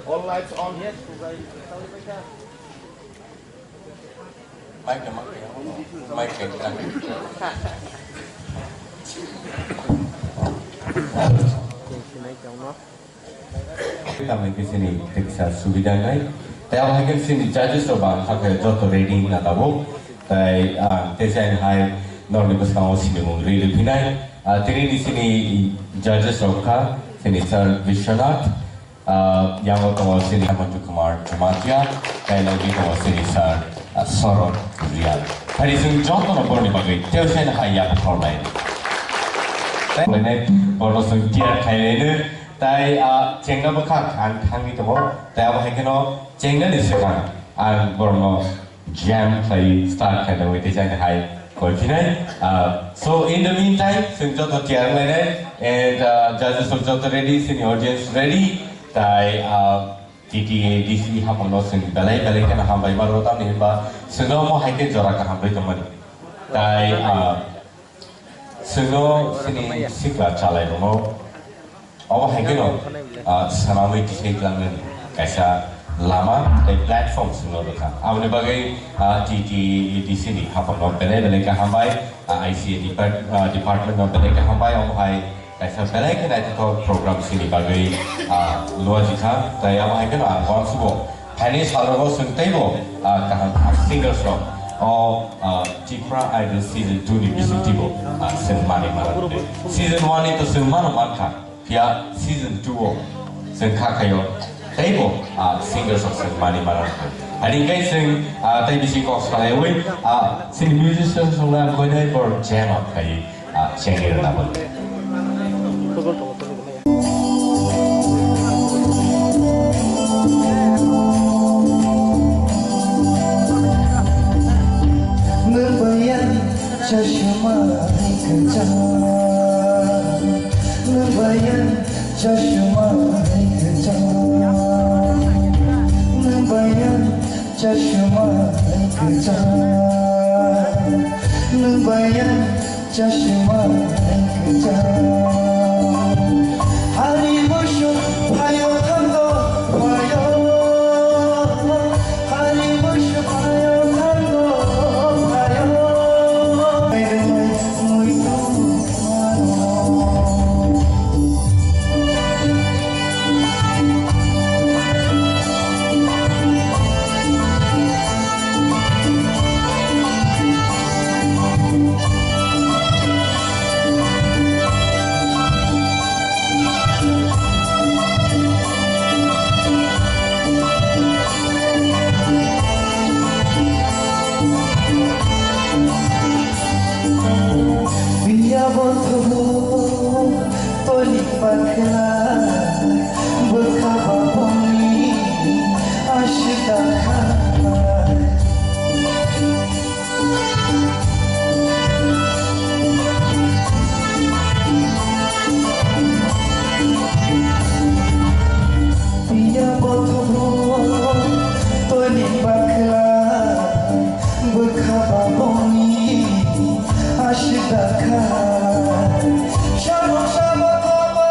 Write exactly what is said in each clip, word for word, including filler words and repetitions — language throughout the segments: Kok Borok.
All lights on. Mic, mic, mic. Tamni khe chini tiksa subida nai. Tei abo hai khe chini judges rok bang kha khe joto ready wngna tabuk. Tei, ah, tei chini hai norni bwskango sinimung ri ri phinai. Ah, tini ni chini judges rok kha chini sir Vishwanath, ah, yango tongo chini Hemant Kumar Jamatia, tei logi tongo chini sir, ah, Saurabh Rial. Phai di chwng joto no borni bagwi tei chini hai yak khornai. Tei borno chwng tiar khainai no. Tai, ah, chengna bwkhak ang thangwi tongo. Tai abo hai kheno chengnani swkang ang borokno jam khlai start khaina bagwi tei chini hai koi phinai. Ah, so in the meantime, chwng joto tiyar wnglainai and, ah, judges rok joto ready, chini audience ready. Tai, ah, T T A D C haphangno chwng belai belai kheno hambai mano, tamni hwnba chwngno omo hai khe jora kaham rwi tongmani. Tai, ah, Chwngno chini sikla chalairokno obo hai kheno, ah, swnamwi tisai tlangnani kaisa lama tei platform chwngno rwkha. Aboni bagwi, ah, T T A D C ni haphangno belai belai khe hambai, ah, I C A depart-, ah, department no belai khe hambai, omo hai kaisa belai khe naithothok program chini bagwi, ah, luajikha. Tei abo hai kheno ang uansukgo. Phaini salrogo chwng teibo, ah, kaham kaham singers rok o, ah, Tipra Idol Season two ni bisingtwibo, ah, chwng manwi mano. Season one ni to chwng mano mankha, phiya Season two o chwng kha khaio teibo, ah, singers rok chwng manwi mano. Ani hwnkhe chwng, ah, tei bisi kok salaiwi, ah, chini musicians rok no ang koinai bor jam up khai. Ah, chengirna bo. Nwng bai ang chashma hai kwchang. Nwng bai ang chashma hai kwchang. Nwng bai ang Chashma hai kwchang, nwng bai ang chashma hai kwchang. Hari bwswk phaio thango phaio, hari bwswk phaio thango phaio. Biya bo thobo toni pakla, bwkha ba boni ashita kha. Piya bo thobo toni pakla, bwkha ba boni ashita kha. Sabo sabo thobo.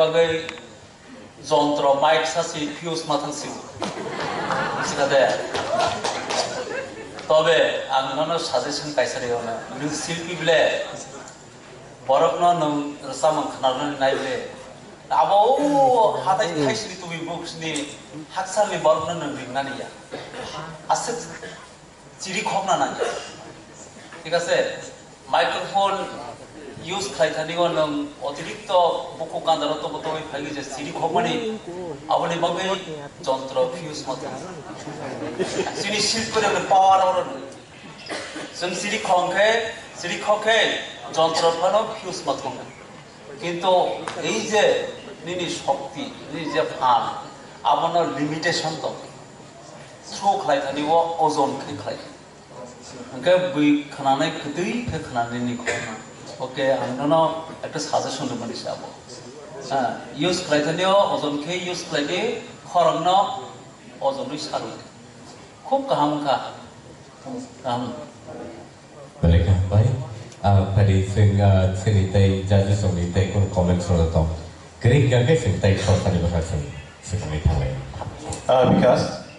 Bagwi jontro mic sasi fuse ma thang si. Sida de. Tobe ang nono suggestion kaisa ri ono. Nwng silpi ble borokno nwng rwchapmung khwnarnani nai ble. Abo o hatai thaisni tubui buksni hakcharni borokno nwng ringnani ya. Aswk chiri khokna nangya. Thik ase? Microphone use khlai thani o nwng otirikto bukhuk gandaro tobo tobwi phai je chiri khokmani aboni bagwi jontro fuse ma thang. Chini silpore power oro. Chwng chiri khong khe, chiri khok khe jontro phano fuse ma thang. Kintu ei je nini shokti, nini je phan, abono limitation tong. Slow khlai thani o ojon khe khlai. Hwnkhe bui khwnanai kwtwi khe khwnanai ni khorokma. Okay, ang nono ekta suggestion rwmani se abo. Ha, use khlai thani o ojon khe use khlai di, khorokno ojon rwi saru. Khub kaham wngkha. Kaham. Belai khe hambai. Ah, phari chwng, ah, chini tei judges rokni tei kunu comments rok tong. Kwrwi hwnkha khe chwng tei khoroksa ni bwkha chwng swkangwi thanglai. Ah, Bikas,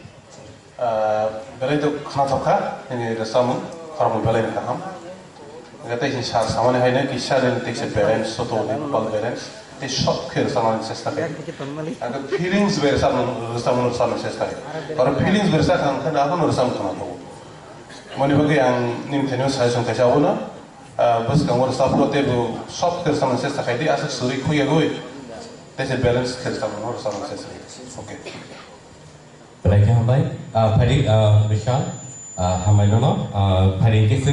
ah, belai to khnathok kha, nini rwchapmung, khoroknwi belai ni kaham. Hwnkhe tei chini sir samani haino kisa rin tei kisa balance, soto ni bal balance, tei soft khe rwchapnani chesta khe. Ang feelings bai rwchapmung, rwchapmung rwchapnani chesta khe. Oro feelings bai rwchap kha, ang khe abono rwchapmung khna thogo. Moni bagwi ang nini thaino suggestion kaisa abono, ah, bwskango rwchapro teibo soft khe rwchapna chesta khai di, aswk swrwi khuyagwi, tei se balance khe rwchapna rwchapna chesta khai di. Okay. Belai khe hambai, ah, phari, ah, Bishal, ah, hambai nono, ah, phari khe se-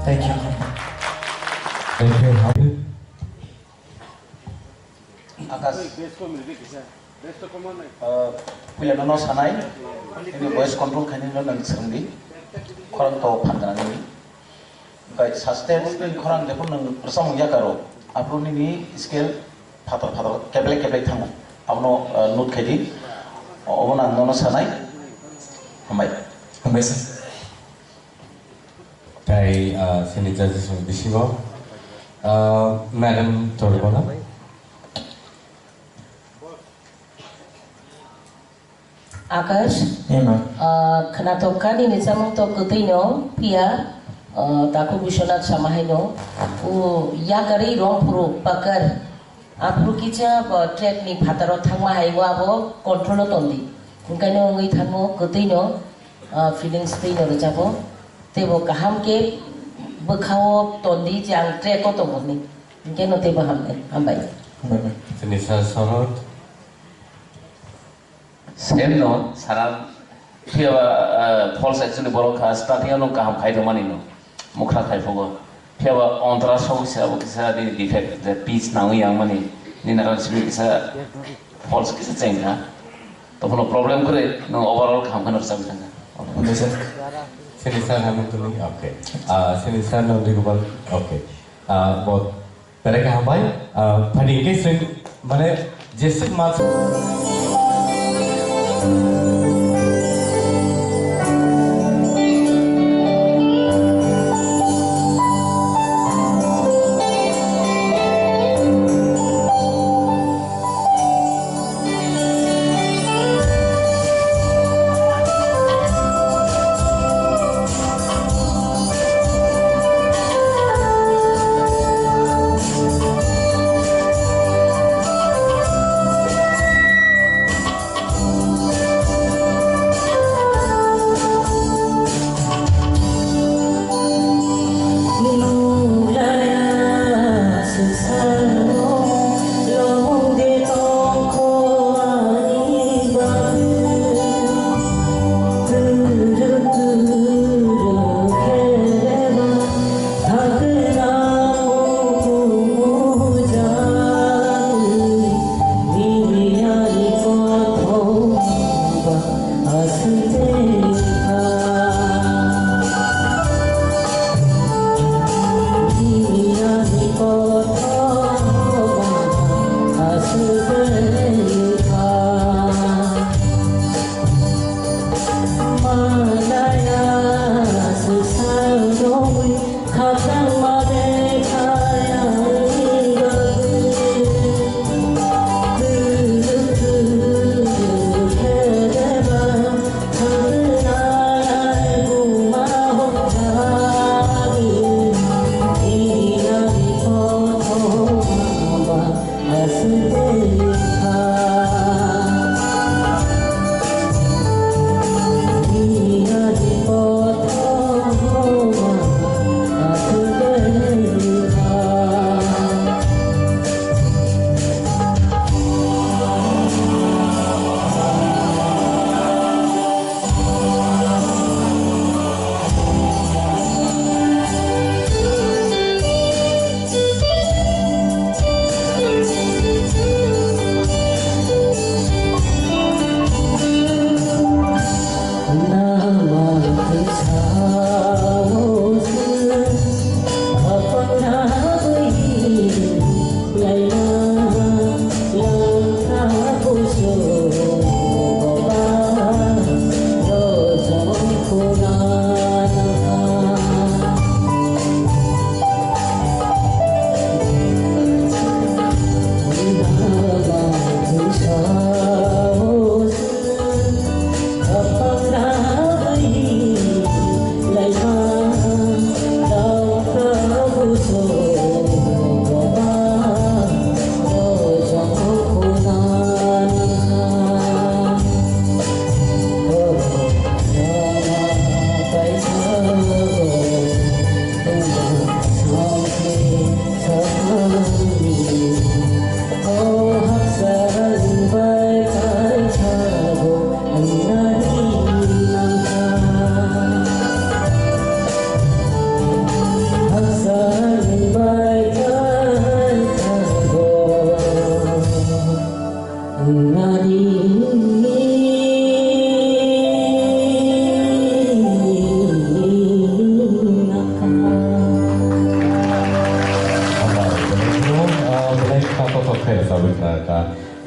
Thank you. Thank you. Akash. Uh, puila nono sanai, ini voice control khainai no nang swrwngdi, khorang to phan gwnangni. Bai sustain ni khorang jephru nang rwchapmung yakaro, aphuru nini scale phatar phatar keblai keblai thango. Abono, ah, note khai di. Obono ang nono sanai. Hambai. Hambai sir. Tai, ah, sini judges ni bisingo, ah, Madam Toribona. Akash, Ema. Ah, khwnathok kha nini chamung tok kwtwi no, phiya, ah, takhuk Biswanath sama hai no, o yakarwi rong phuru pakar, aphuru kisa bo track ni phataro thangma hai o abo control o tongdi. Hwnkhe no wngwi thango kwtwi no, ah, feelings twi no rwchabo. Tei bo kaham khe bwkha o tondi je ang track o tongo hwnwi. Hwnkhe no tei bo hambai, hambai. Hambai. Chini sir Sorot. Same no, sara phiya ba, ah, false action ni borok kha, starting ano kaham khai tongmani no, mukhra khai phugo. Phiya ba ontra sok kisa, abo kisa ni defect, je pitch nangwi yang mani, ni naran simi kisa false kisa cheng kha. Tokhono problem kwrwi, no overall kaham kheno rwchapwi thang kha. Hambai sir. Sini sir hambai tuni, okay. Ah, sini sir no di gubal, okay. Ah, bo Belai kaham bai, ah, phani hwnkhe chwng, mane, jeswk ma.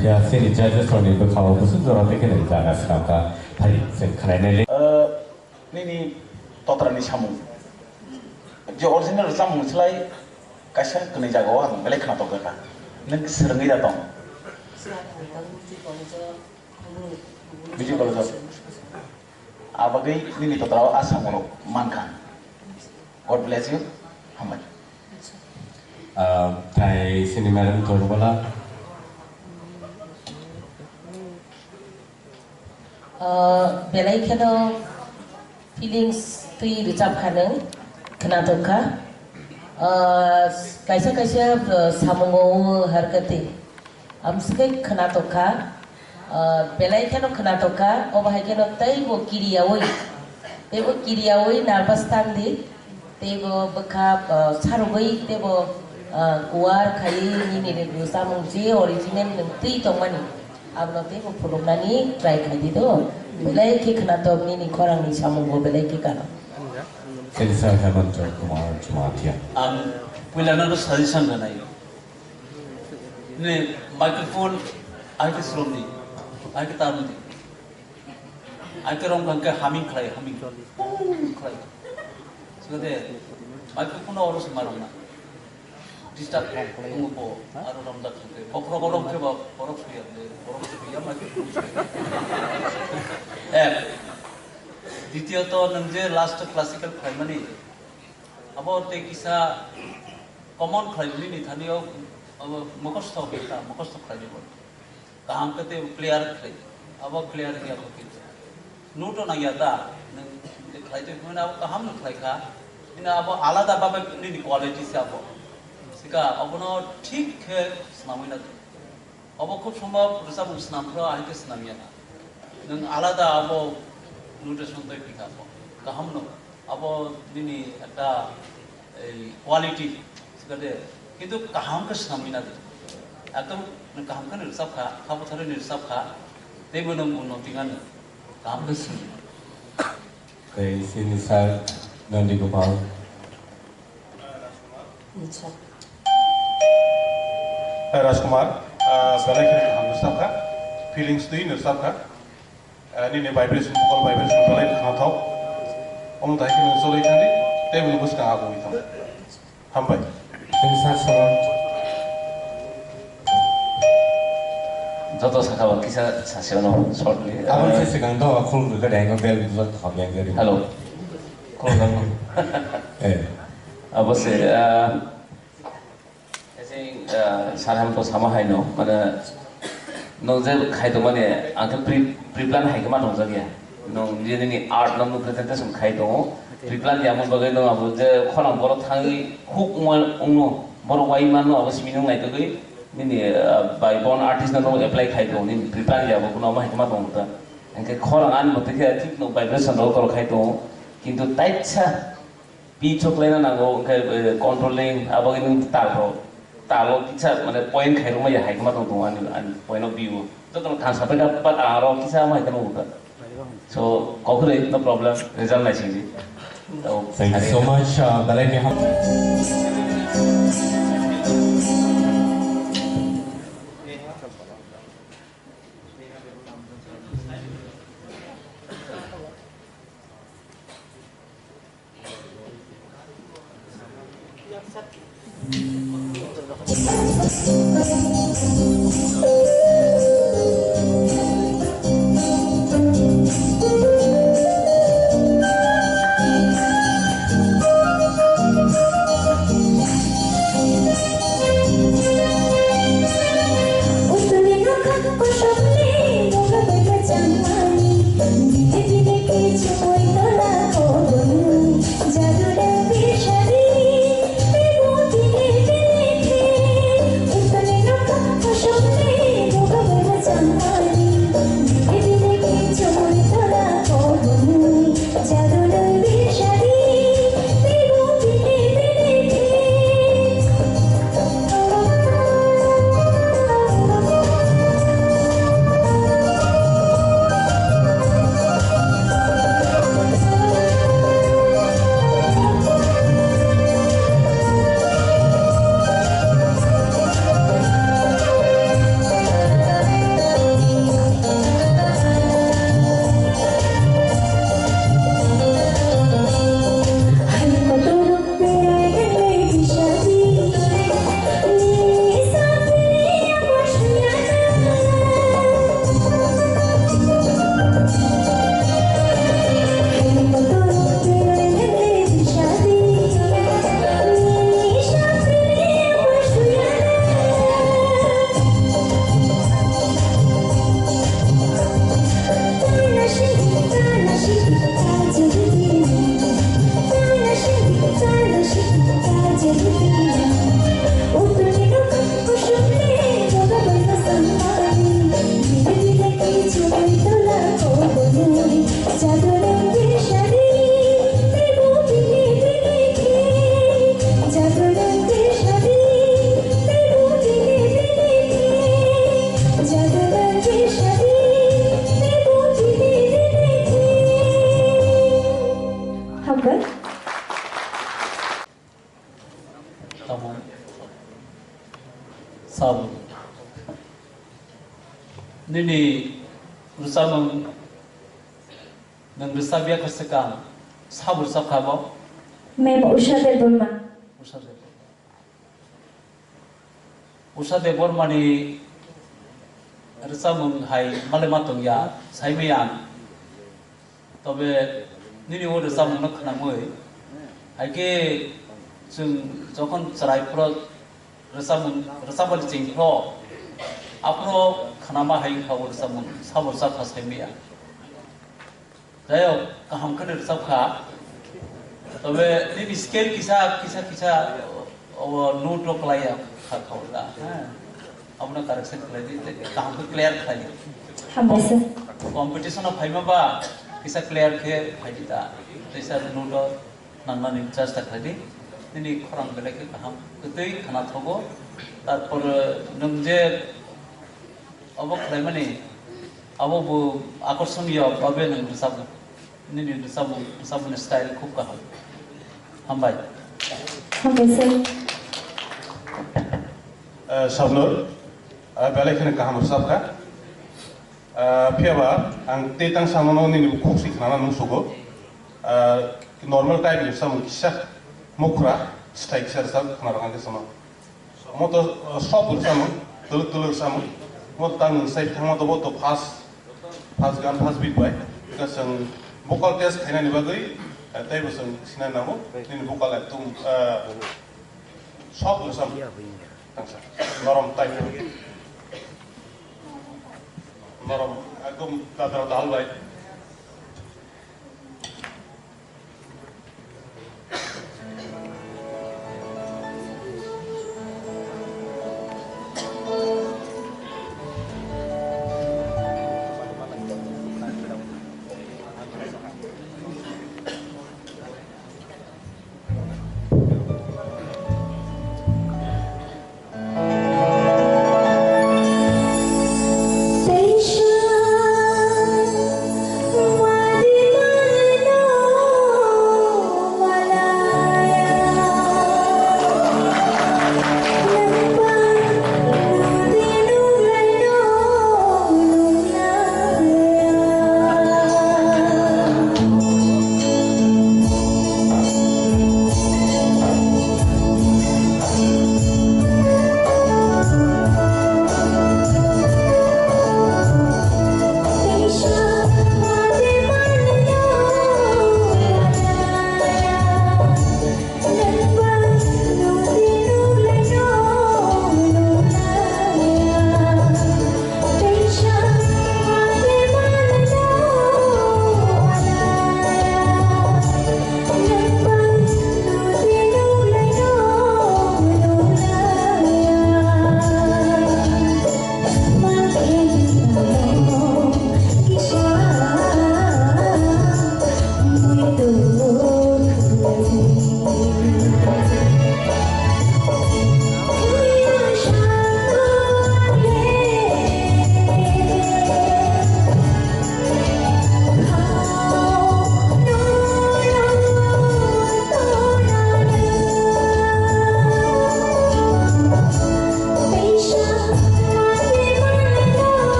Phiya chini judges rokni bwkhao bwswk jora tei khe nini jaga swnamkha, phai chwng khwlainai le. Nini totrani samung. Je original rwchapmung slai kaisa kwnwi jagao ang belai khwnatok kha. Nwng swrwngwi da tong? Music college-o. Abagwi nini totrao a samungrok mankha. God bless you. Hambai. Ah, tai sini madam Torbala. Ah, belai kheno feelings twi rwchap kha nwng, khwnatok kha. Ah, kaisa kaisa, ah, samungo o harkati. Amswkhe khwnatok kha, ah, belai kheno khwnatok kha, obo hai kheno teibo kiriyaui, teibo kiriyaui nervous tang di, teibo bwkha, ah, sarugwi teibo, ah, kuar khaiwi nini rwgwi chamung je original nwng twi tongmani, abono teibo phunuknani try khai di do. Belai khe khwnatok nini khorangni samungo belai khe kano. Sir Hemant Kumar Jamatia. Ang puilano suggestion rwnai. Nini microphone aike slomdi, aike tarmdi. Aike rom kangke humming khlai, humming. Puu khlai. Sikade microphone oro se maromna. Disturb tongo bo, aro romjak kangke. Bokhorok oro khe ba, borok suya, borok suya microphone suya. Ek. Ditiyoto nwng je last classical khlaimani, abo tei kisa common khlai bini thani o, abo mukhosto khe ta, mukhosto khlai bo. Kaham khe tei clear khlai. Abo clear ya bo khe. Note o nangya da, nwng khlai tei phano abo kaham no khlai kha. Bini abo alada babe nini quality se abo. Sika abono thik khe swnamwi na. Obo khub sombhob rwchapmung swnam phro, ahai khe swnam ya na. Nwng alada abo notation twi phikha abo. Kaham no. Abo nini ekta ei quality sikade. Kintu kaham khe swnamwi na di. Ekdom nwng kaham khe rwchap kha, kha bwtharwi rwchap kha. Teibo nwng unnoti gani. Kaham khe swnam. Tei sini sir Nandi Gopal. Acha. Eh, Rajkumar, ah, belai khe kaham rwchapkha, feelings twi rwchapkha. Ah, nini vibration, vocal vibration belai khnathok. Omo dai khe nwng cholwi thangdi, tei bini bwskang agwi thang. Hambai. Tei sir Saran. Joto sakha ba kisa sasi ono shortly. Aboni se sikang to khulum rwkha dai, bel bujak thok yang gari. Hello. Khulum. Eh. Abo se, ah, I think, ah, sir ham to sama hai no, mane, nwng je khai tong mani, ang khe pre, pre-plan hai khe ma tong jak ya. Nwng je nini art no presentation khai tongo, pre-plan ya mon bagwi nwng abo je khorang borok thangwi huk ungma ungno, borok wai manno abo simi nwng naitugwi nini, ah, bai bon artist no nwng apply khai tongo, nini pre-plan ya bo kuno ma hai khe ma tong ta. Hingkhe khorang ani motwi khe thik no vibration rok khoro khai tongo, kintu taisa Pi choklaina nango, hingkhe, eh, controlling, abo nwng talo, talo kisa, mane, point khairokma ya hai khe ma tong tongo ani, ani point of view. Jotono thansa pai kha, but aro kisa ma hai khe nukha. So, kokhoroi, no problem, result naisingdi. Thank you so much, uh, belai khe ham. Samung. Samung. Nini rwchapmung nwng rwchapya kha swkang, sabo rwchapkha bo? Ma'am Usha Debbarma. Usha Debbarma. Usha Debbarmani rwchapmung hai malai ma tongya, saimaya ang. Tobe nini o rwchapmungno khwnamwi, hai khe chwng jokhon chwrai phoro rwchapmung, rwchapmani cheng phoro, aphoro khwnama hai wngkha o rwchapmung, sabo rwchapkha saimaya. Jai hok, kaham khe rwchapkha. Tobe nini scale kisa, kisa, kisa, o note o kwlaiya kha, kha da. Ha. Abono correction khlai di, tei kaham khe clear khlai di. Hambai sir. Competition o phaima ba, kisa clear khe phai di da. Teisa note o nangnani chesta khlai di. Nini khorang belai khe kaham, kwtwi khna thogo. Tarpor nwng je Obo khlaimani, abo bo akorsoniyo babe nwng rwchapmung, nini rwchapmung, rwchapmungni style khub kaham. Hambai. Hambai sir. Eh, Shabnur, eh, belai kheno kaham rwchapkha. Eh, phiyaba ang tei tang samano nini bukhuk si khnana nung sugo. Eh, normal type ni rwchapmung kisa mukhra, style kisa rwchap khna rwkha khe sama. Mo to, uh, sob rwchapmung, twlwk twlwk rwchapmung. Mo to tang nwng sai thangma to bo to first, first gan, first beat bai. Because chwng vocal test khainani bagwi, uh, teibo chwng sinai nango. Nini vocal ekdom, uh, sob rwchapmung. Tangsa. Norom type. Norom, ekdom dadra dal bai.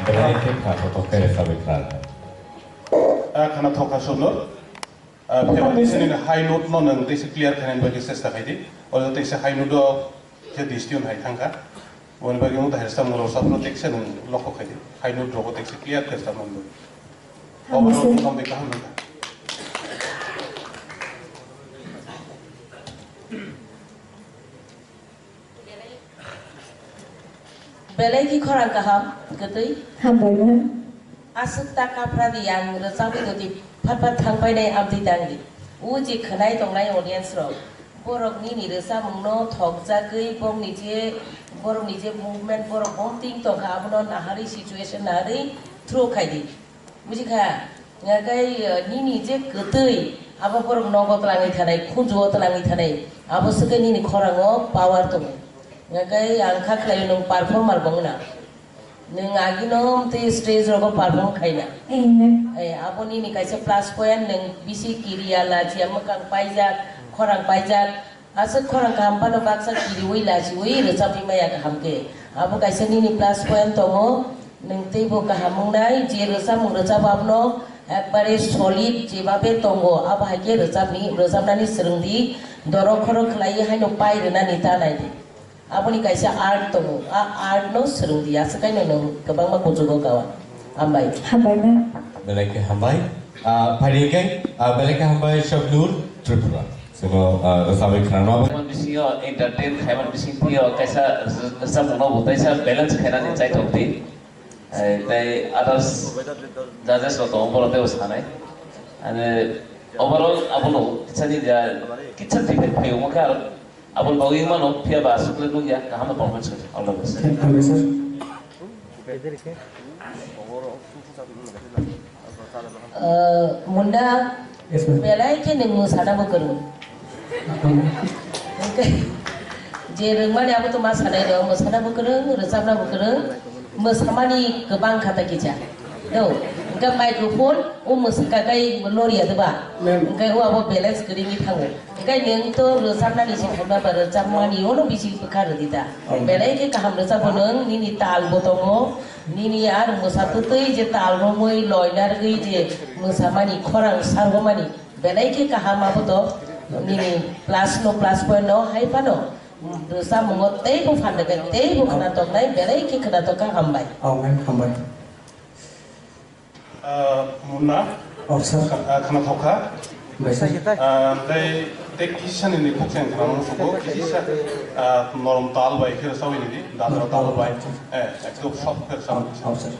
Belai khe kha kothok khe rwchapwi kha. Ah, khana thok kha Shabnur. Ah, phiyaba teisa nini high note no nwng teisa clear khainani bagwi chesta khai di. Oro teisa high note o khe dis tune hai thang kha. Oboni bagwi wng ta hai rwchapmung rok sapno teisa nwng lokho khai di. High note rogo teisa clear khe rwchapmani bagwi. Hambai sir. Overall wng tong di kaham wng kha. Belai khe khorang kaham, kwtwi. Hambai ma'am. Aswk ta kapra di ang rwchapwi tongdi, phat phat thang painai amtwi tang di. O je khwnai tongnai audience rok, borok nini rwchapmungno thokjagwi bokni je Borokni je movement, borok bo ting tongkha, abono naharwi, situation naharwi throw khaidi. Bujikha? Ngakai, eh, nini je kwtwi, abo borok nogo twlangwi thanai, khunjuo twlangwi thanai, abo swkhe nini khorango power tongo. Ngakai ang kha khlaio nwng performer bo wngna. Nwng agino tei stage rogo perform khaina. Amen. Eh, abo nini kaisa plus point, nwng bisi kiriya, lachiya, mwkhang paijak, khorang paijak. Aswk khorang kaham phano baksa kiriwi lachiwi rwchapwi maya kaham khe. Abo kaisa nini plus point tongo. Nwng teibo kaham wngnai, je rwchapmung rwchap abono ekbare solid jebabe tongo, abo hai khe rwchapni, rwchapnani swrwngdi, dorok khorok khlaiwi haino pai rwnani ta naidi. Aboni kaisa art tongo, a art no swrwngdi, aswk haino nwng kwbangma kuchugo kawa. Hambai. Hambai, ma'am. Belai khe hambai. Ah, phaidi khe, ah, belai khe hambai Shabnur Tripura. Chwngno, ah, rwchapwi khwnano. Khaimani bisingo entertain khaimani bisingtwi o kaisa rwchapmungno bo teisa balance khainani chaithok di. Eh, tei others judges rok tongo, borok teibo sanai. Ani overall abono kisa ni ja, kisa defect phaio, omo khe aro Aboni bagwi wngmano, phiya ba aswk le nukya, kaham no performance kha. All the best. Hambai sir. Uh, Munda, yes, ma'am. Belai khe nwng mwsana bo kwrwng. Hwnkhe je rwngmani abo to ma sanai rw, mwsana bo kwrwng, rwchapna bo kwrwng, mwsamani kwbang kha ta kisa. No, hwnkhe microphone o mwsaka kai loriya de ba? Ma'am. Hwnkhe o abo balance kwrwngwi thango. Hwnkhe nwng to rwchapnani se phaima ba rwchapmani ono bisi bwkha rwdi da. Oh. Belai khe kaham rwchapbo nwng, nini tal bo tongo, nini ar mwsa twtwi je tal romwi loina rwgwi je mwsamani khorang sargomani belai khe kaham abo to nini plus no plus point no hai phano rwchapmungo teibo phan rwgwi teibo khwnatok nai belai khe khwnatok kha hambai. Oh, ma'am, hambai. Ah, Munna. Oh, sir. Kha-, ah, khwnathok kha. Bai, sir. Ah, tei, tei kisa nini khokchang khwna mung sugo, kisa, ah, norom tal bai khe rwchapwi nini, dadra tal bai. Eh, ekdom soft khe rwchap. Oh, oh, sir.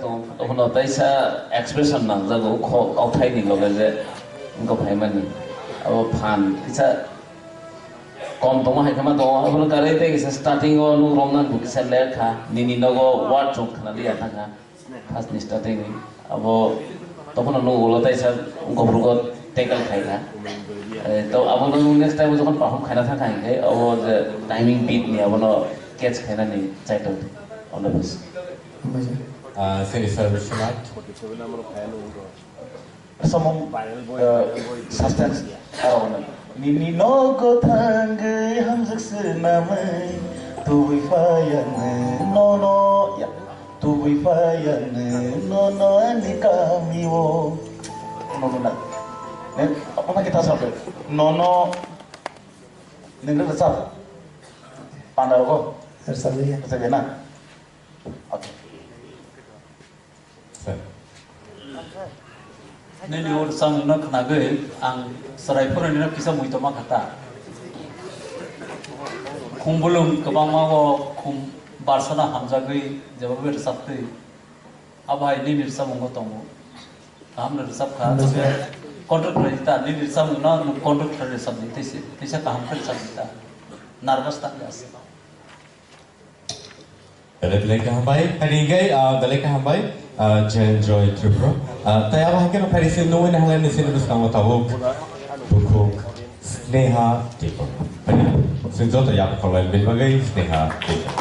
Abono taisa expression nangjago kho-, kauthai ni loge je wngkha phaimani. Abo phan kisa kom tongma hai khe ma tongo, abono karwi tei kisa starting o nuk romna bo kisa ler kha, nini nogo word chwng khna liya thang kha. First ni starting ni abo tokhono nuk ulo taisa wngkha phuru go tackle khai kha. Eh, to abono nuk next time jokhon perform khaina thang kha hinkhe abo je timing beat ni abono catch khaina ni chai tong. All the best. Ah, sini sir Biswanath. Samung, eh, suspense, aro nini nogo thangwi hamjak swnamwi tubui phaiya nw nono, ya, tubui phaiya nw nono ani kamio. Nono na. Ne, apa kita sampai? Nono, nengre rwchap. Panda rogo. Rwchapya. Rwchapya na? Okay. Nini o rwchapmungno khnagwi ang chwrai phwrwngni no kisa muitu ma kha ta. Khum bulung kwbangma o khum barsano hamjagwi jeba bai rwchaptwi. Abo hai nini rwchapmungo tongo. Kaham no rwchap kha. Hamjak. Control khlai ta, nini rwchapmungno nwng control khlai rwchap di, tei se, teisa kaham khe rwchap di ta. Nervous ta ya se. Belai belai kaham bai, phaidi hingkhe, ah, belai kaham bai, ah, Jen Joy Tripura. Ah, tei abo hingkhe no phaidi se nungwi nahale ni sini bwskango tabuk bukhuk Sneha Tripura. Phaidi, sini joto yak kholai bini bagwi Sneha Tripura.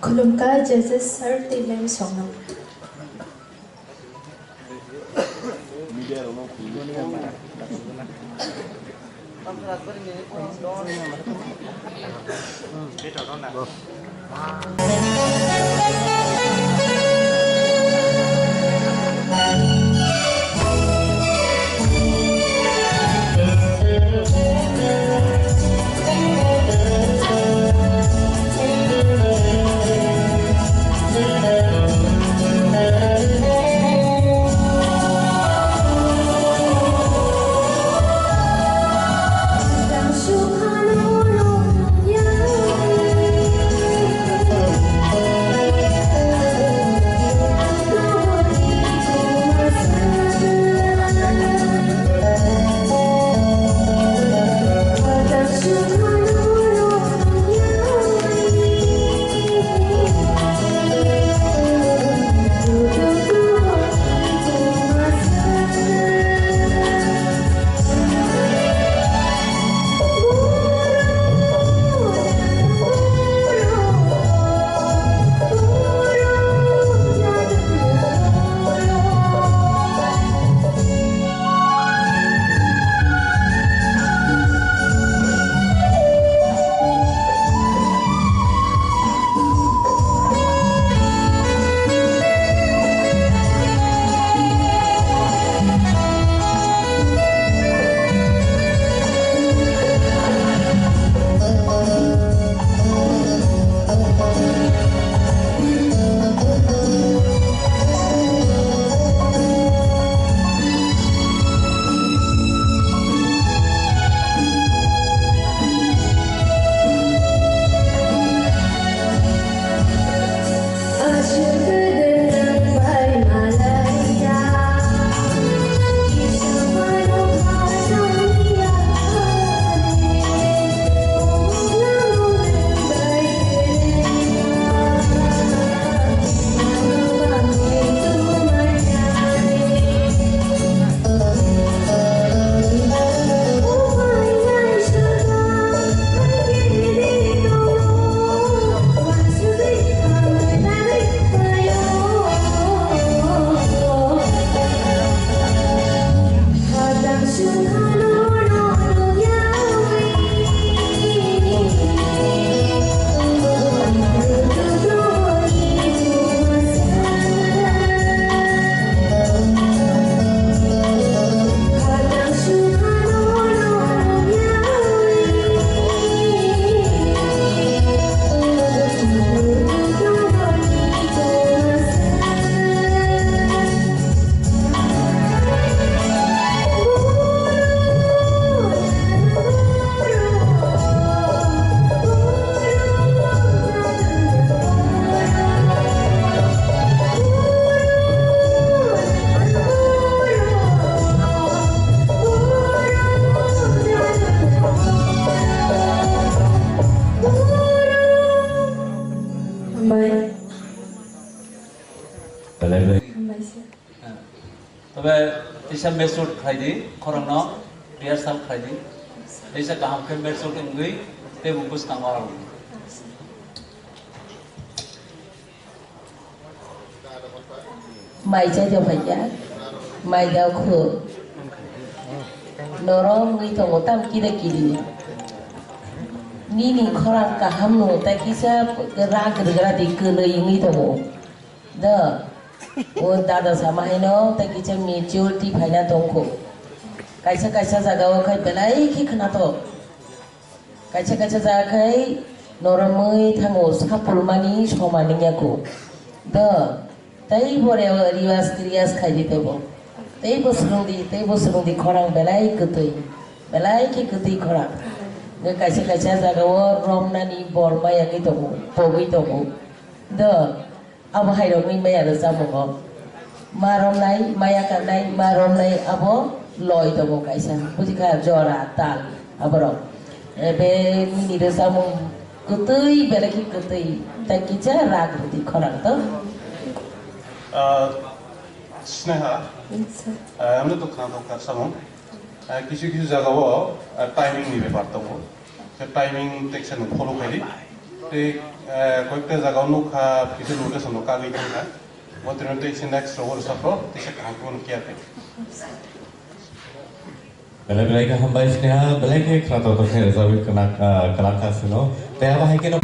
Khulumkha judges sir tei ma'am songno. Belai belai. Hambaisa. Tobe tisa mature khlai di, khorang no rehearsal khlai di. Tisa kaham khe mature wngwi tei bo bwskango aro. Mai chai tong phaikha, mai da khu. Norom wngwi tongo tam kire kiri. Nini khorang kaham no, tei kisa rak rwgra di kwlwi wngwi tongo. Do, o dada sama haino, tei kisa maturity phaina tongkho. Kaisa kaisa jaga o khai belai khe khwnatok. Kaisa kaisa jaga khai noromwi thango, sapulmani somani yaku. Do, tei bo re-, riyas, riyas khai di tebo. Tei bo swrwng di, tei bo swrwng di, khorang belai kwtwi. Belai khe kwtwi khorang. Nge kaisa kaisa jaga o romnani bor maya wngwi tongo, pogwi tongo. Do, Abo hai rokni maya rwchapmungo ma romnai, maya kangnai, ma romnai abo loi tongo kaisa. Buji kha jora, tal aborok. Ebe nini rwchapmung kwtwi, belai khe kwtwi. Tei kisa rak rwdi khorang to. Ah, Sneha, ah, amno to khna kok samung. Ah, kisu kisu jaga o, ah, timing ni bepar tongo. Khe timing teksa no follow khaidi. Tei, eh, koikta jaga o nukha, kisa location no kagwi thangkha. Bo tino tei se next rogo rwchapro, tei se kaham khe bono kiya khe. Belai belai khe hambai Sneha, belai khe khwnatok khe rwchapwi kwnak, ah, kwlangkha sino. Tei abo hai kheno.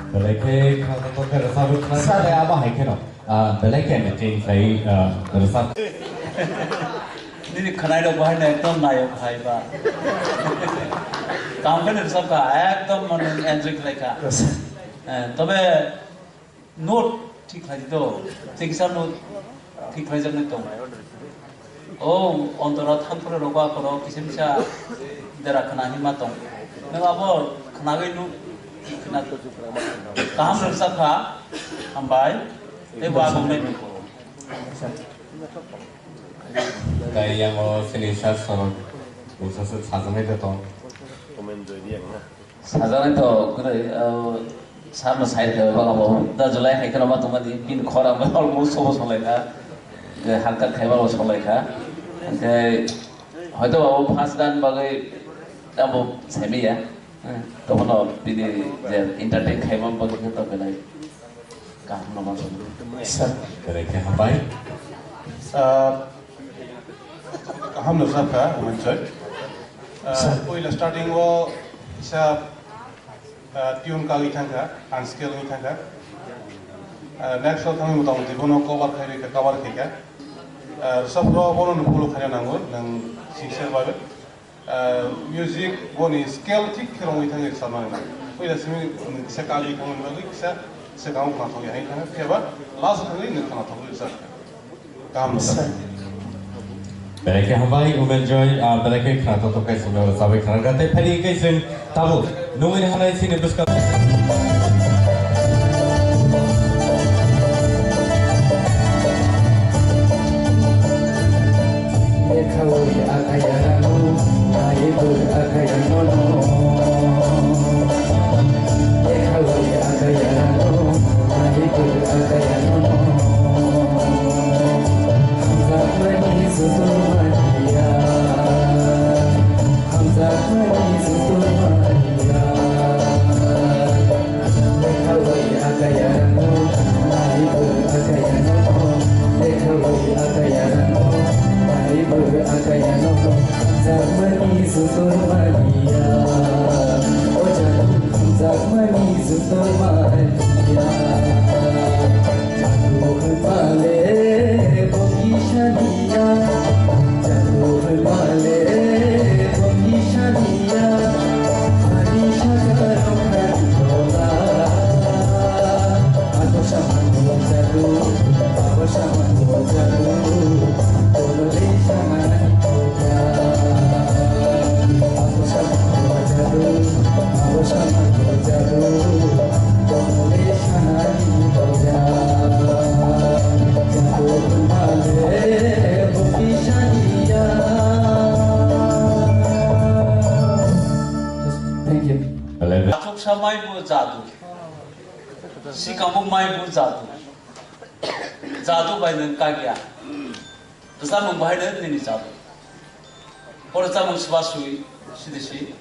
Belai khe khwnatok khe rwchapwi khwna sale abo hai kheno, ah, belai khe meeting khlai, ah, rwchap. Nini khwnai rok bahai no ekdom nayok hai ba. Kaham khe rwchap kha, ekdom mane enjoy khlai kha. Eh, tobe note thik khlai di to, tei kisa note thik khlai jaknai tong. O ontora thang phuru rok ba khoro kisa misa dera khna hinma tong. Nwng abo khnagwi nuk khna kaham rwchap kha, hambai. Tei bo abo nai nuk. Tai yang o sini sir sorok, bung sir sajaknai de tong. Sajaknai to kwrwi, o, sir no sai khe ba bo da July hai kheno ma tongmani, bini khorang bai almost sobo solai kha, je halka khaiba bo solai kha. Hwnkhe hoito abo first round bagwi abo saimaya. Tongmano bini je entertain khaima bagwi khe to belai kaham no ma song. Sir. Belai khe hambai. Ah, kaham no sakha, Umenchoi. Ah, sir. Puila starting o kisa, ah, tune kagwi thangkha, unscale wngwi thangkha. Ah, next o thangwi mota moti bono cover khai rikha, cover khaikha. Ah, sopro bono no follow khaina nango, nang sincere babe. Ah, music boni scale thik khe romwi thangwi rwchapnani nang. Puila simi kisa kagwi thangmani bagwi kisa swkango khwnathokya hai thangkha, phiya ba last thangwi nwng khwnathokwi rwchapkha. Kaham no sakha. Belai khe hambai, Umenjoy, ah, belai khe khwnathok khe chwngno rwchabwi khwna rwkha. Tei phai khe chwng tabuk nungwi hanai chini bwskang. Lekhawi akaya rano, naibu akaya nono. Lekhawi akaya rano, naibu akaya nono. Hamjakmani sutur mania, hamjakmani sutur mania. Lekhawi akaya rano, naibu akaya nono. Lekhawi akaya rano, naibu akaya nono. Hamjakmani sutur mania, o jadu hamjakmani sutur mania. Jadu hwnmale bo kisa niya, jadu hwnmale bo kisa niya. Ani sakha rok nani tola, ako sama jadu, ako sama jadu. Thank you. Achuksa mai bo jadu. Sikamo mai bo jadu. Jadu bai nwng kagya. Rwchapmung bahai no nini jadu. O rwchapmung swba swi, sidi si,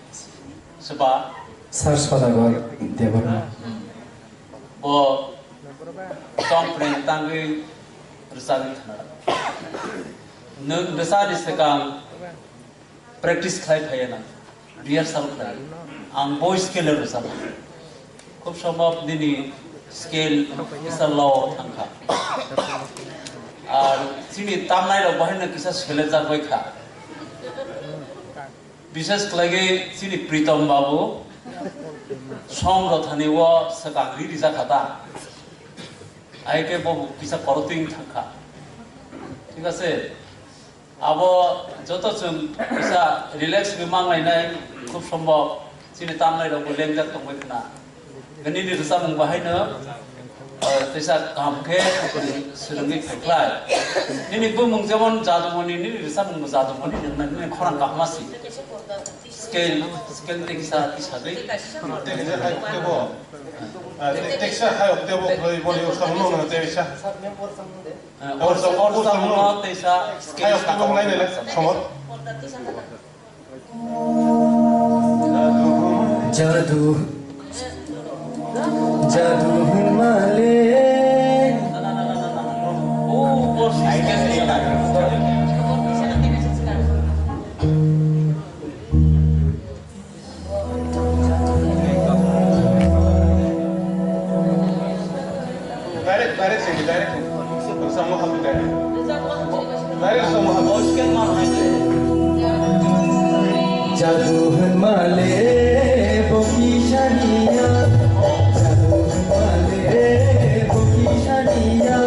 swba. Sir Sodagar Debbarma. Bo tong pren tangwi rwchapwi thana. Nwng rwchapni swkang practice khlai phaiya na, rehearsal khlai. Ang bo scale rwchap. Khub sombhob nini scale kisa low thangkha. Ar chini tamnai rok bahai no kisa selejak bai kha. Bishes khlai chini Pritom babu song rok thani o swkang ri rijak kha ta. Ai khe bo kisa korotwing thangkha. Thik ase? Abo joto chwng kisa relax wi manglainai, khub sombhob chini tamnai rokbo lengjak tongbai khna. Nini rwchapmung bahai no, eh, teisa kaham khe swrwngwi phaikhlai. Nini bumung jemon Jadumoni, nini rwchapmung bo Jadumoni, nini khorang kaham si. Scale, scale tei kisa, kisa dei. Tei kisa hai tebo. Ah, tei, tei kisa hai tebo, boni usang no, tei kisa. Orsa, orsa no teisa. Ayo, kakong nai nai, somor. Jadu, jadu hwnmale. Direct, direct sing, direct. Samo happy direct. Direct samo happy. Jadu hwnmale bo kisaniya. Jadu hwnmale bo kisaniya.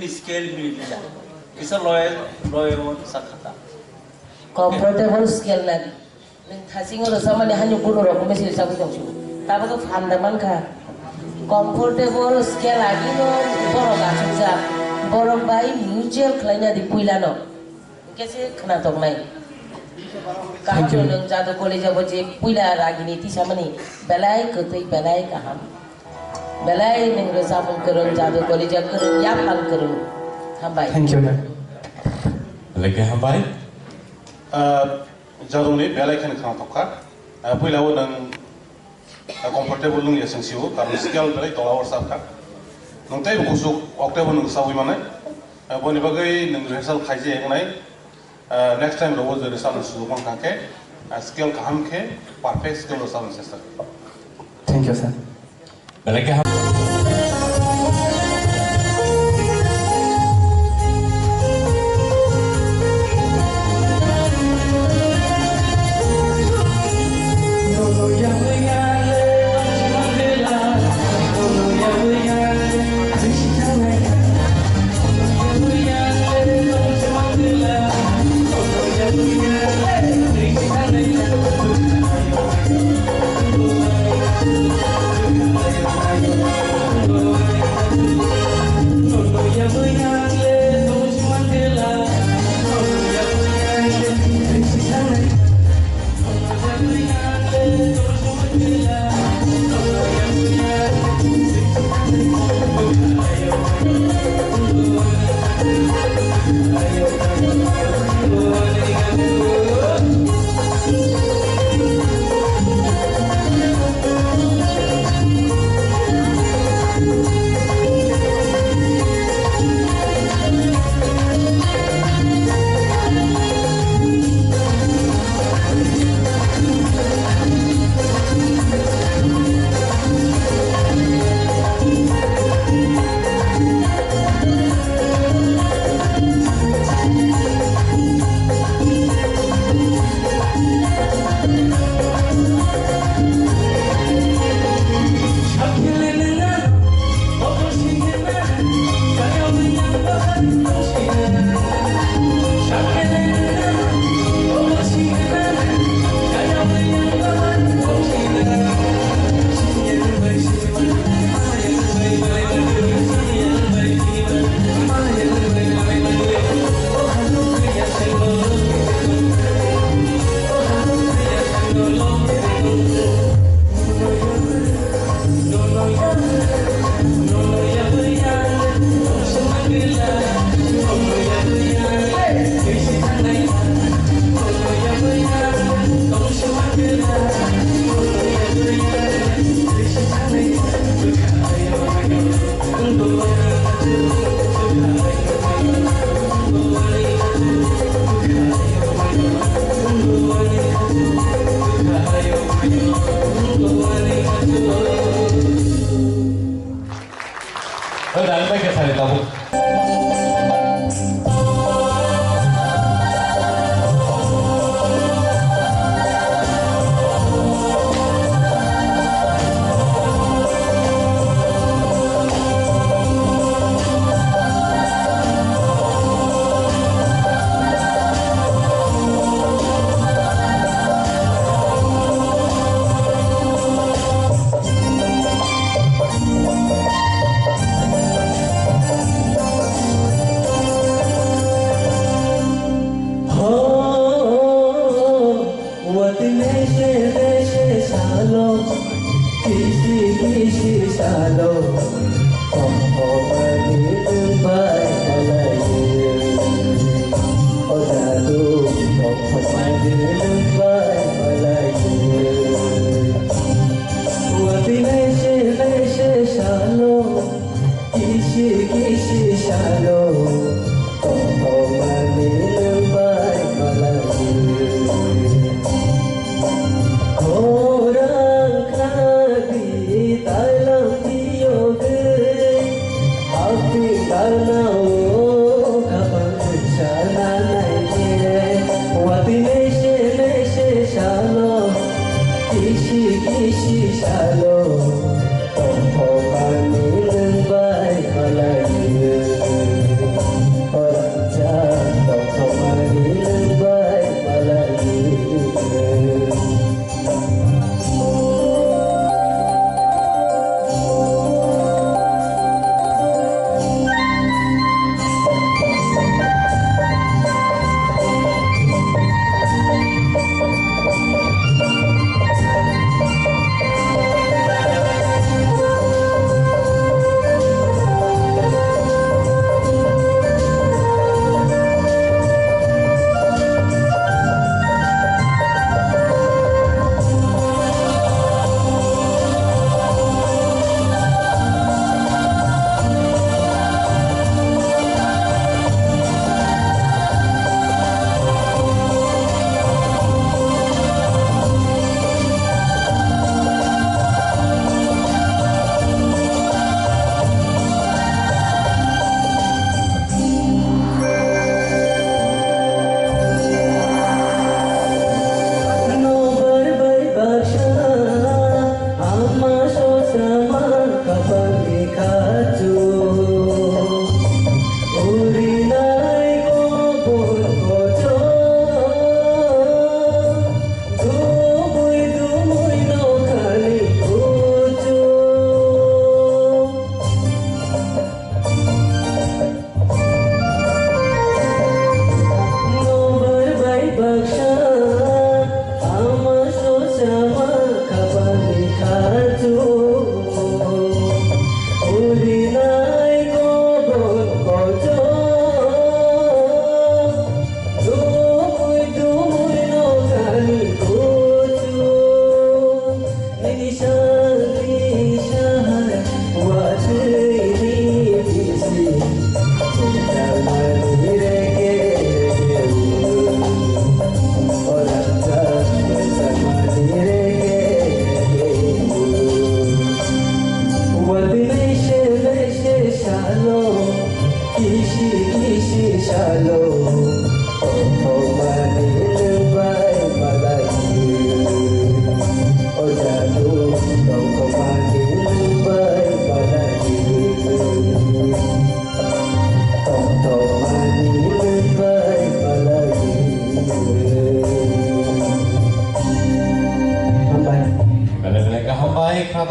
Scale mili mila. Kisa loy, loy on sakhata. Comfortable scale nadi. Nung thasing oro samani hani buru rok mesi sabu tong su. Tabuk phanda mankha. Comfortable scale agino borok achukjak. Borok bai mutual khlaina di puilano. Kese khna tongnai. Thank you. Kaham nung jadu college abo je puila ragini tisamani belai kwtwi belai kaham. Belai nung rwchapung kwrwng jadu college kwrwng yaphang kwrwng. Hambai. Thank you, ma'am. Belai khe hambai. Ah, jaduni belai kheno khna tongkha. Ah, puila o nung comfortable nung ya sing siu, karon scale belai tola or sab kha. Nung tei bo kusuk octave nung sawi manai. Boni bagwi nung rehearsal khaije wngnai. Next time rogo je rehearsal nung sujuk man kha khe, scale kaham khe, perfect scale o sabun sesa. Thank you, sir. Belai kaham.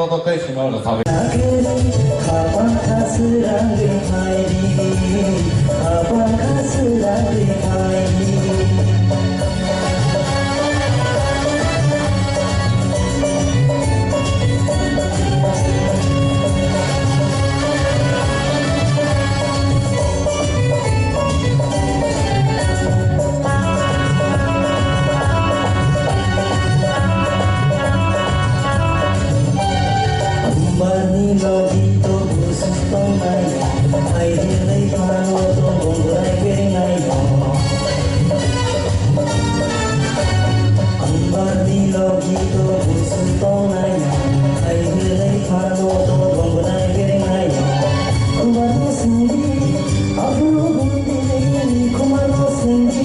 Kotor tei sima rwchapwi. Bani logi to busuk tongnai, ai hinai phano to bongrai berengai no. Bani logi to busuk tongnai, ai hinai phano to bongrai berengai no. Bani sindi, abu bundi, kumano sindi,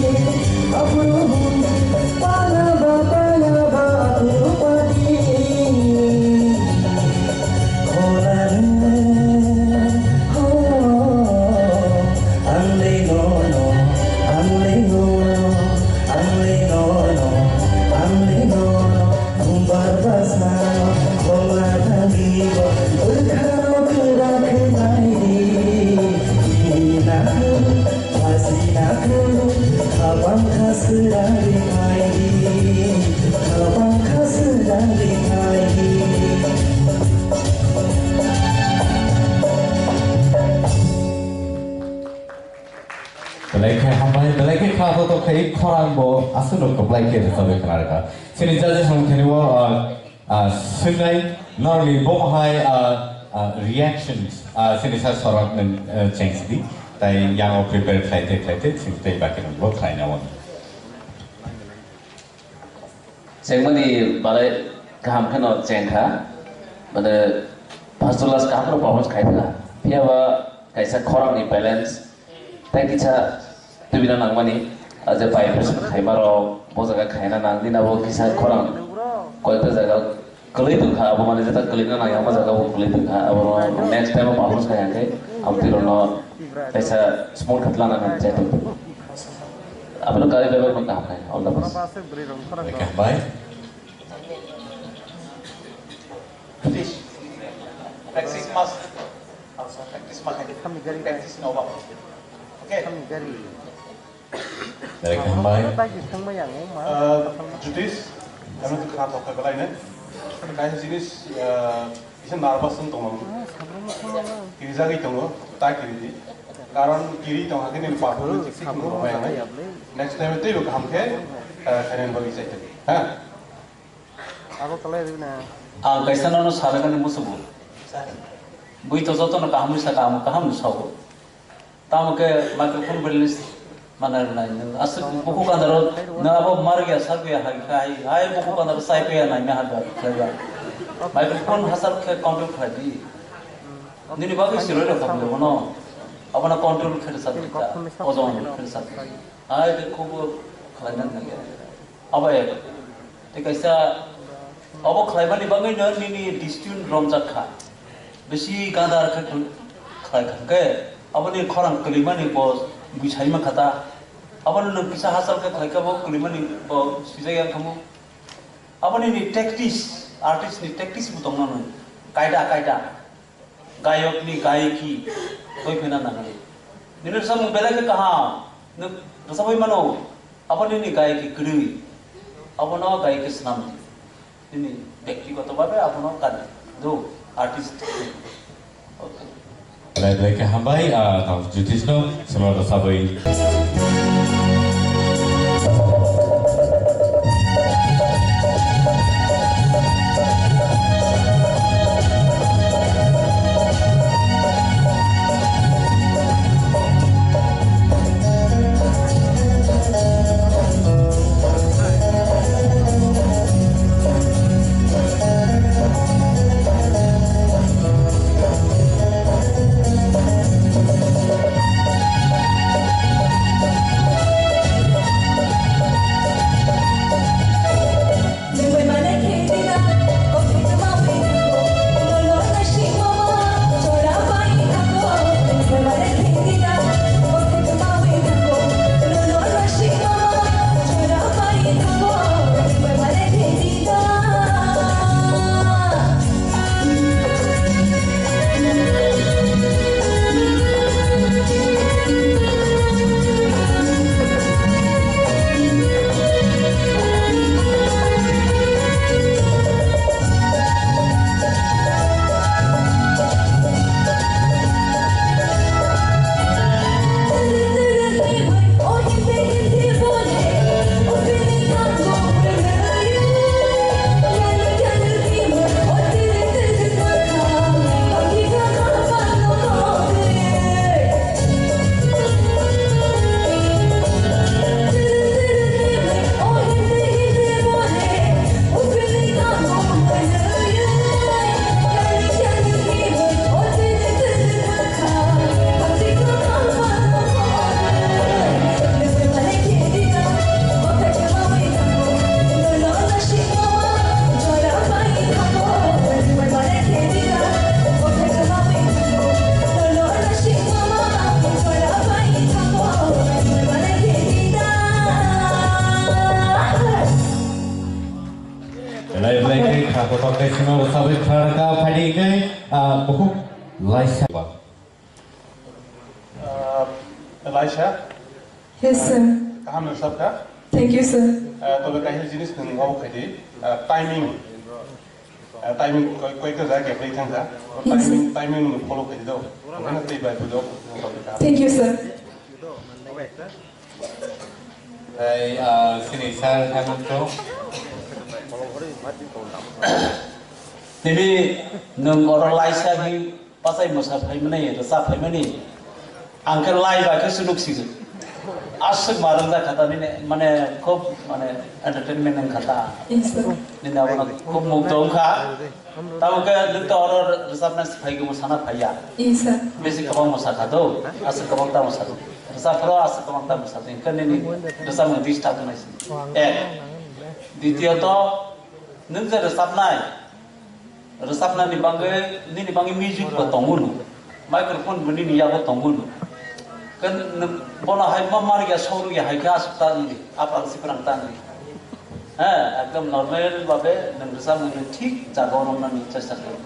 abu bundi. Asina kunu, habang khaswrang ri phaidi, habang khaswrang ri phaidi. Belai khe hambai, belai khe kha to to khai khorang bo aswk no kwplai khe rwchapwi khna rwkha. Chini judges rok thani o, ah, Ah, swngnai norokni bo hai, ah, ah, reactions, ah, sini sa sorok nung, ah, cheng sidi. Tai yang o prepare khlai te, khlai te, sini tei baki nung bo khlai na wano. Chengmani balai kaham kheno chengkha. Mane first to last kaham kheno performance khai thangkha. Phiya ba kaisa khorang ni balance. Tai kisa tubina nangmani, ah, je vibration khaima rok, bo jaga khaina nang, nini abo kisa khorang koyekta jaga kwlwi tongkha, abo mane jeta kwlwina nang, abo jaga bo kwlwi tongkha, abo next time o performance khai hwnkhe, abo twi rokno kaisa small khe lana nang jaitung. Abono kwrwi bai bai kaham khai, all the best. Kaham bai. Practice. Practice must. Practice must. Practice no. Okay. Direct hambai. Ah, Jyotish, kami tu khna thok belai ne. Kaisa jinis, ah, isa nervous wng tongo. Kirijagwi tongo, ta kiridi. Karon kiri tong hakhe nini performance thik thik wng rwmai ang. Next time teibo kaham khe, ah, khainani bagwi chai thani. Ha? Abo kwlai rwna. Ang kaisa nono salagani musugo. Bui to jotono kahamwi saka, amo kahamni sago. Tamo khe microphone balance mana rwnai. Nwng aswk buku kandaro, nwng abo margya sargya hai khai, hai buku kandaro sai paya nai me hada khlaiba. Microphone hasal khe control khlai di. Nini bagwi siroi rok thangwi bono. Abono control khe rwchap di ta. Ojon khe rwchap di. Hai de khubo khlai nang nang ya. Abo ek. Tei kaisa abo khlaimani bagwino nini distance romjak kha. Bisi gandar khe khl-, khlai kha khe aboni khorang kwlwimani bo buisaima kha ta. Abono nwng kisa hachal khe khlai khe bo kwlwimani bo swijak ya khamu. Aboni ni tactics, artist ni tactics bo tongna nang. Kaida, kaida. Gayok ni gayiki toi phena nangani. Nini rwchapmung belai khe kaham. Nwng rwchapwi mano. Abo nini gayiki kwrwi. Abono gayiki swnam di. Nini byaktigoto bhabe abono kan do artist. Okay. Belai belai khe hambai, ah, tang Jyotish no, sima rwchapwi. Professional sabai pharka phadi kai, ah, bukhuk laisa. Ah, Laisa. Yes, sir. Kaham rwchapkha. Thank you, sir. Ah, tobe kaisa jinis nwng wao khaidi, ah, timing. Ah, timing koi, koi ka jaga khe thangkha. Yes, sir. Timing, timing nwng follow khaidi do. Okhana tei bai bujo. Thank you, sir. Tei, ah, sini sir, ano to. Tini nwng oro laisa hi Pachai mosa phaimani, rwchap phaimani. Ang khe lai bai khe se nuk sigo. Aswk ma rwngjak kha ta nini, mane, khub, mane, entertainment wng kha ta. Yes, sir. Nini abono khub mugdho wng kha. Tamo khe nwng to oro rwchapna se phai, mosa na phai ya. Yes, sir. Besi kwbang mosa kha do, aswk kwbang ta mosa do. Rwchap phro aswk kwbang ta mosa do. Hwnkhe nini rwchapmung disturb wngnai se. Ek. Ditiyot, nwng je rwchapnai, rwchapnani bagwi, nini bagwi music bo tongo no, microphone bo nini yago tongo no. Khe nwng bono hai ma mar ya, sok ya hai khe aswk ta nini, aprang siprang ta nini. He, ekdom normal babe nwng rwchapmung thik jaga o romnani chesta khlai.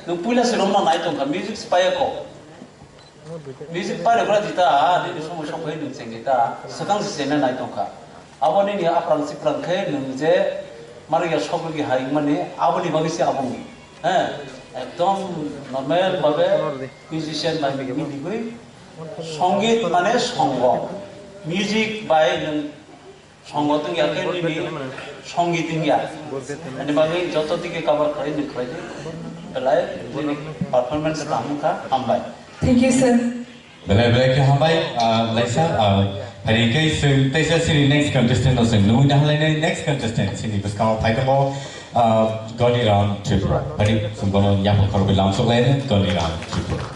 Nwng puila se romna nai tongkha, music se paiya kho. Music pairogra di ta, nini somoi sok phai nwng chengdi ta, swkang se chengna nai tongkha. Abo nini aprang siprang khe nwng je mani ya sok rwgwi hai wngmani, aboni bagwi se abo wngwi. He, ekdom normal babe musician bai mini digwi. Songit mane songo. Music bai nwng Songo tong ya khe nini songi tong ya. Ani bagwi joto dike cover khlai ni khlai di. Belai nini performance kaham kha, hambai. Thank you, sir. Belai belai khe hambai, ah, Laisa, ah, hari khe swng teisa sini next contestant no swng. Nung dah lai next contestant sini bwskango phai tongo, ah, Goni Ram Tripura. Hari swng bono yapha khorokwi lamsok lai Goni Ram Tripura.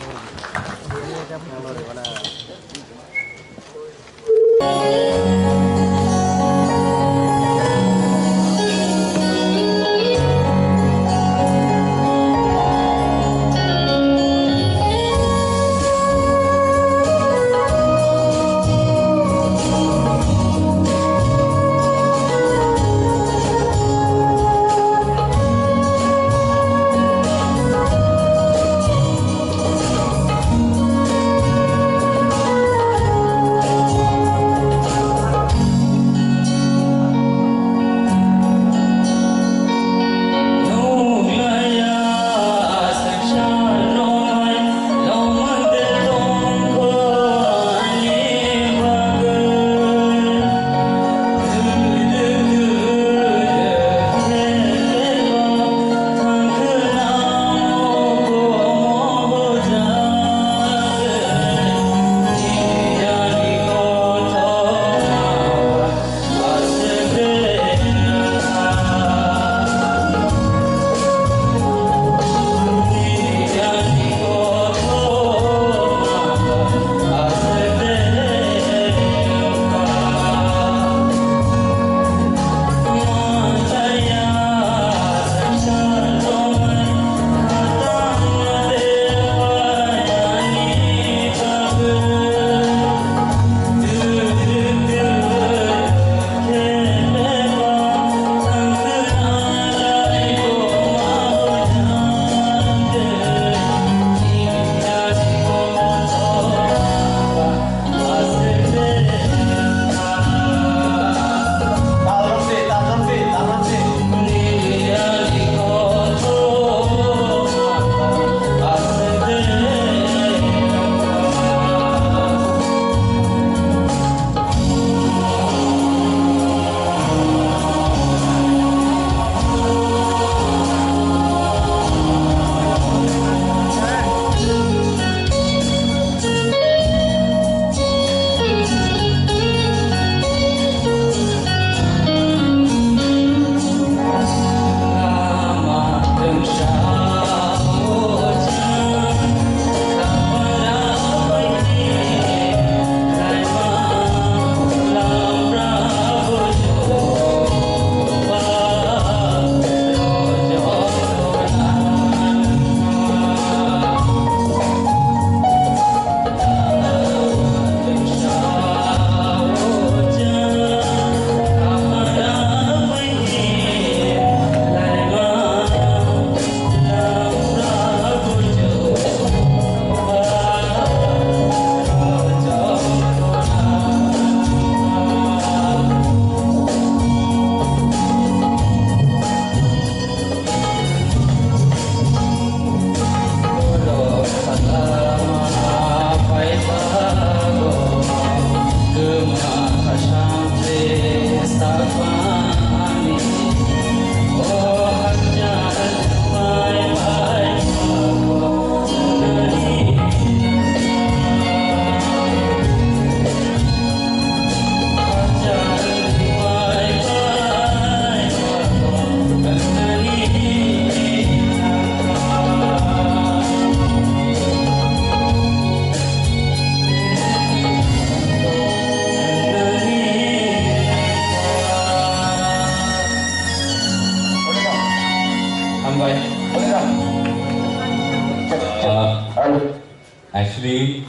Three.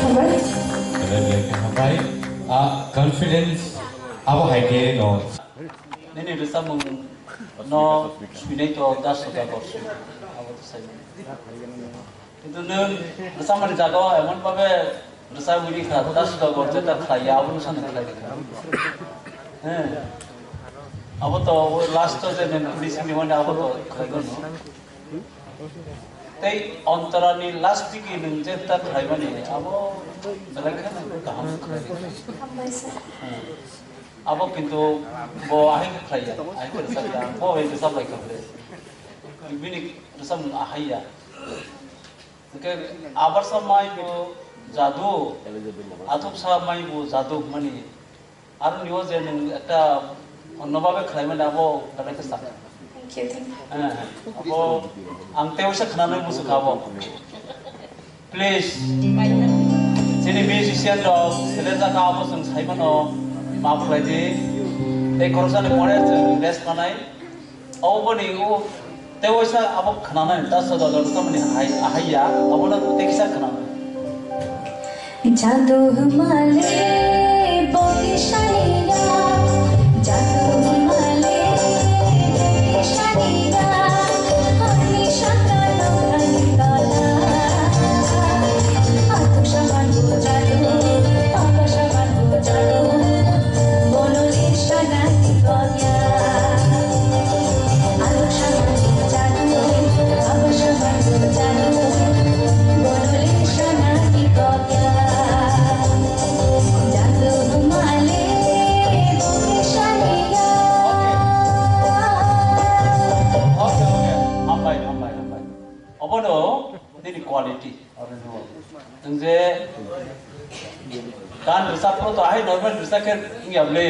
Hambai. Hambai. Ah, confidence abo hai khe no. Nini rwchapmung no swinai to das soda korsu. Abo to sai. Kintu nwng rwchapmani jaga o emon bhabe rwchapwi rikha, das soda kor jeta khlaiya, abo no sana khlai rikha. He. Abo to last o je nwng finishing ni mani abo to khlai gono. Tei ontorani last digi nwng jeta khlaimani abo belai kheno kaham khlai rikha. Hambai sir. He. Abo kintu bo ahai khe khlaiya, ahai khe rwchapya, bo bai rwchap lai kha ble. Bini rwchapmung ahai ya. Hwnkhe abarsa mai bo jadu, athuksa mai bo jadu hwnmani. Aro niyo je nwng ekta onno babe khlaimani abo belai khe sakha. Thank you, thank you. Eh, abo ang tei waisa khwnanai muchukha abo. Please. Chini musician rok, sele jaka abo chwng saimano, maaf khlai di. Tei khoroksa ni pore chwng rest manai. Abo boni o tei waisa abo khwnanai, ta soda dol tamni hai, ahai ya, abo no tei kisa khwnanai. Jadu male bodi shaniya, jadu male bodi shaniya, ani shakano ani kala, atu shaman jadu, apa shaman jadu, bolo shana. Okay, okay. Hambai, hambai, hambai. Obono nini quality. Oro no. Nwng je gan rwchap phuru to ahai normal rwchap khe wngya bwle.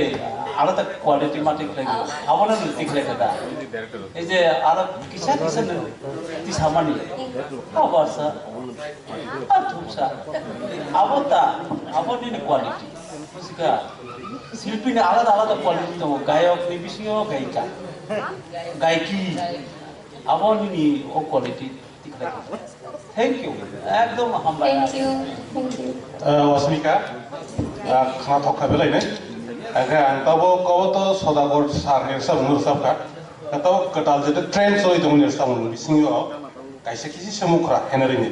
Alada quality ma thik khlai. Abono nung thik khlai kha da. Ei je aro kisa kisa nung tisamani. Abarsa. Athumsa. Abo ta, abo nini quality. Bujiga. Silpi ni alada alada quality tongo. Gayok ni bisingo gayika. Gayiki. Abo nini o quality. Thank you. Ekdom hambai. Thank you. Thank you. Ah, Wasmika, ah, khna thok kha belai nai. Angkhe ang tabo kobo to Sodagor sir ni samung rwchap kha. Tabo kwtal je trend choli tong ni samung bisingo kaisa kisi se mukhra henari ni.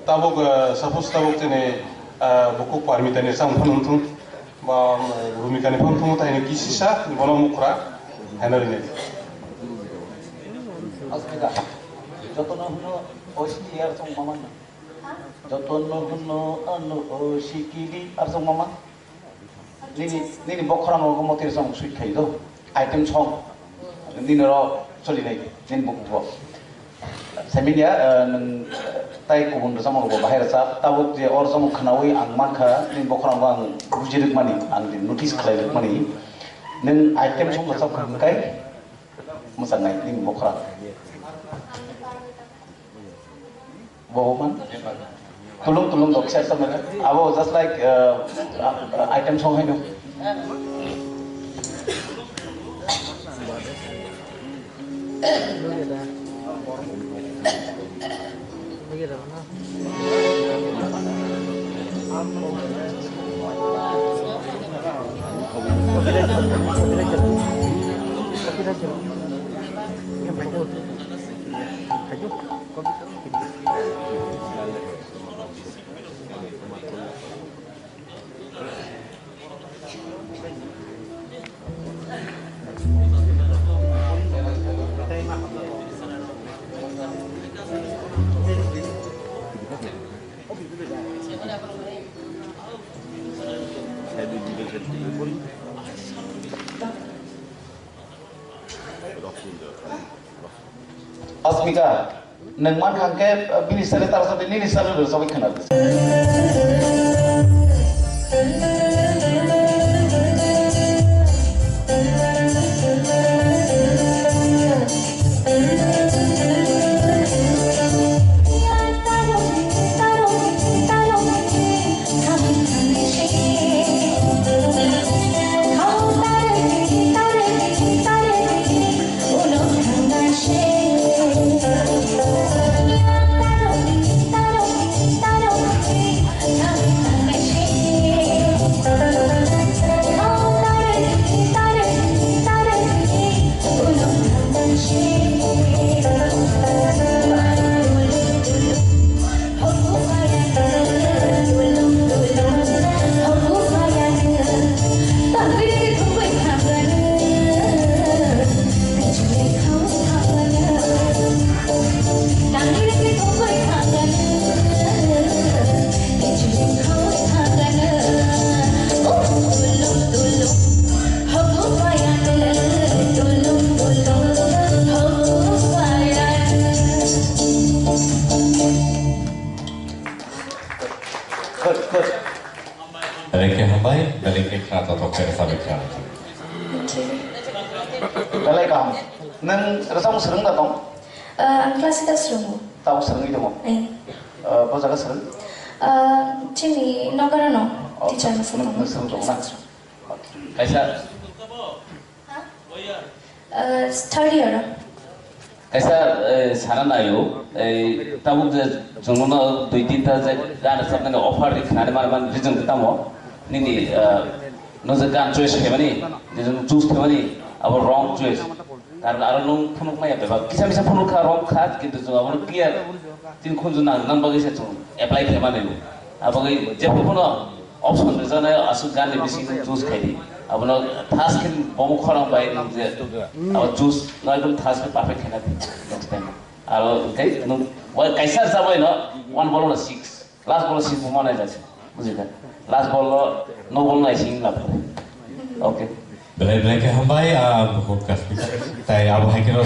Tabuk, eh, suppose tabuk tini, eh, buku Parmita ni samung phano wngthung, ba, eh, Bhumika ni phano wngthung, taini kisisa bono mukhra haino rini. Asmita, jotono hwno O C K D ar chong mama. Jotono hwno ano O C K D ar chong mama. Nini, nini bokhorang rogo motir song sweet khai do. Item song. Nini ro choli nai, nini buku bo. Seminia, eh, nung, eh, tai kubun rwchapmung rogo bahai rwchap. Tabuk je o rwchapmung khnaui ang mankha, nini bokhorang bo ang buji rwkmani, ang din notice khlai rwkmani. Nung item song rwchap kha hwnkhe mwchang nai nini bokhorang. Bohoman. Tulung tulung dok share samela. Abo just like, uh, uh, item song haino. Asmita, nwng mankha hwnkhe, bini sale ta rwchapdi, nini sale rwchapwi khna di. Good, good. Belai khe hambai, belai khe khna totok khe sabai khna. Belai kaham. Nwng rwchapmung swrwng da tong? Ah, ang class eight o swrwngo. Tamo swrwngwi tongo? Eh. Ah, bo jaga swrwng? Ah, chini nokara no. Oh, teacher no swrwng, swrwng tong na? Kaisa. Ah, third year. Kaisa, eh, sana naio, eh, tabuk je chwngno dui tinta je gan rwchapnani offer ri khnani man man reason khe tamo? Nini, eh, no je gan choice khaimani, je chwng choose khaimani, abo wrong choice. Karon aro nwng phunuk maya bebak kisa misa phunuk kha, wrong kha, kintu chwng abono clear tin khunju nang nang bagwi se chwng apply khaimani. Abo bagwi jephuru phano option rijak nai aswk gan ni bisingo choose khai di. Abono thas khe bomo khorang bai nang je abo choose nai, bono thas khe perfect khe na di next time. Aro kai nwng wai kaisa rwchapbai no one ball no six, last ball no six bo manai jasi, bujikha? Last ball no no ball nai sing la. Okay. Belai belai khe hambai, ah, bukhuk kaspi. Tai abo hai khe no.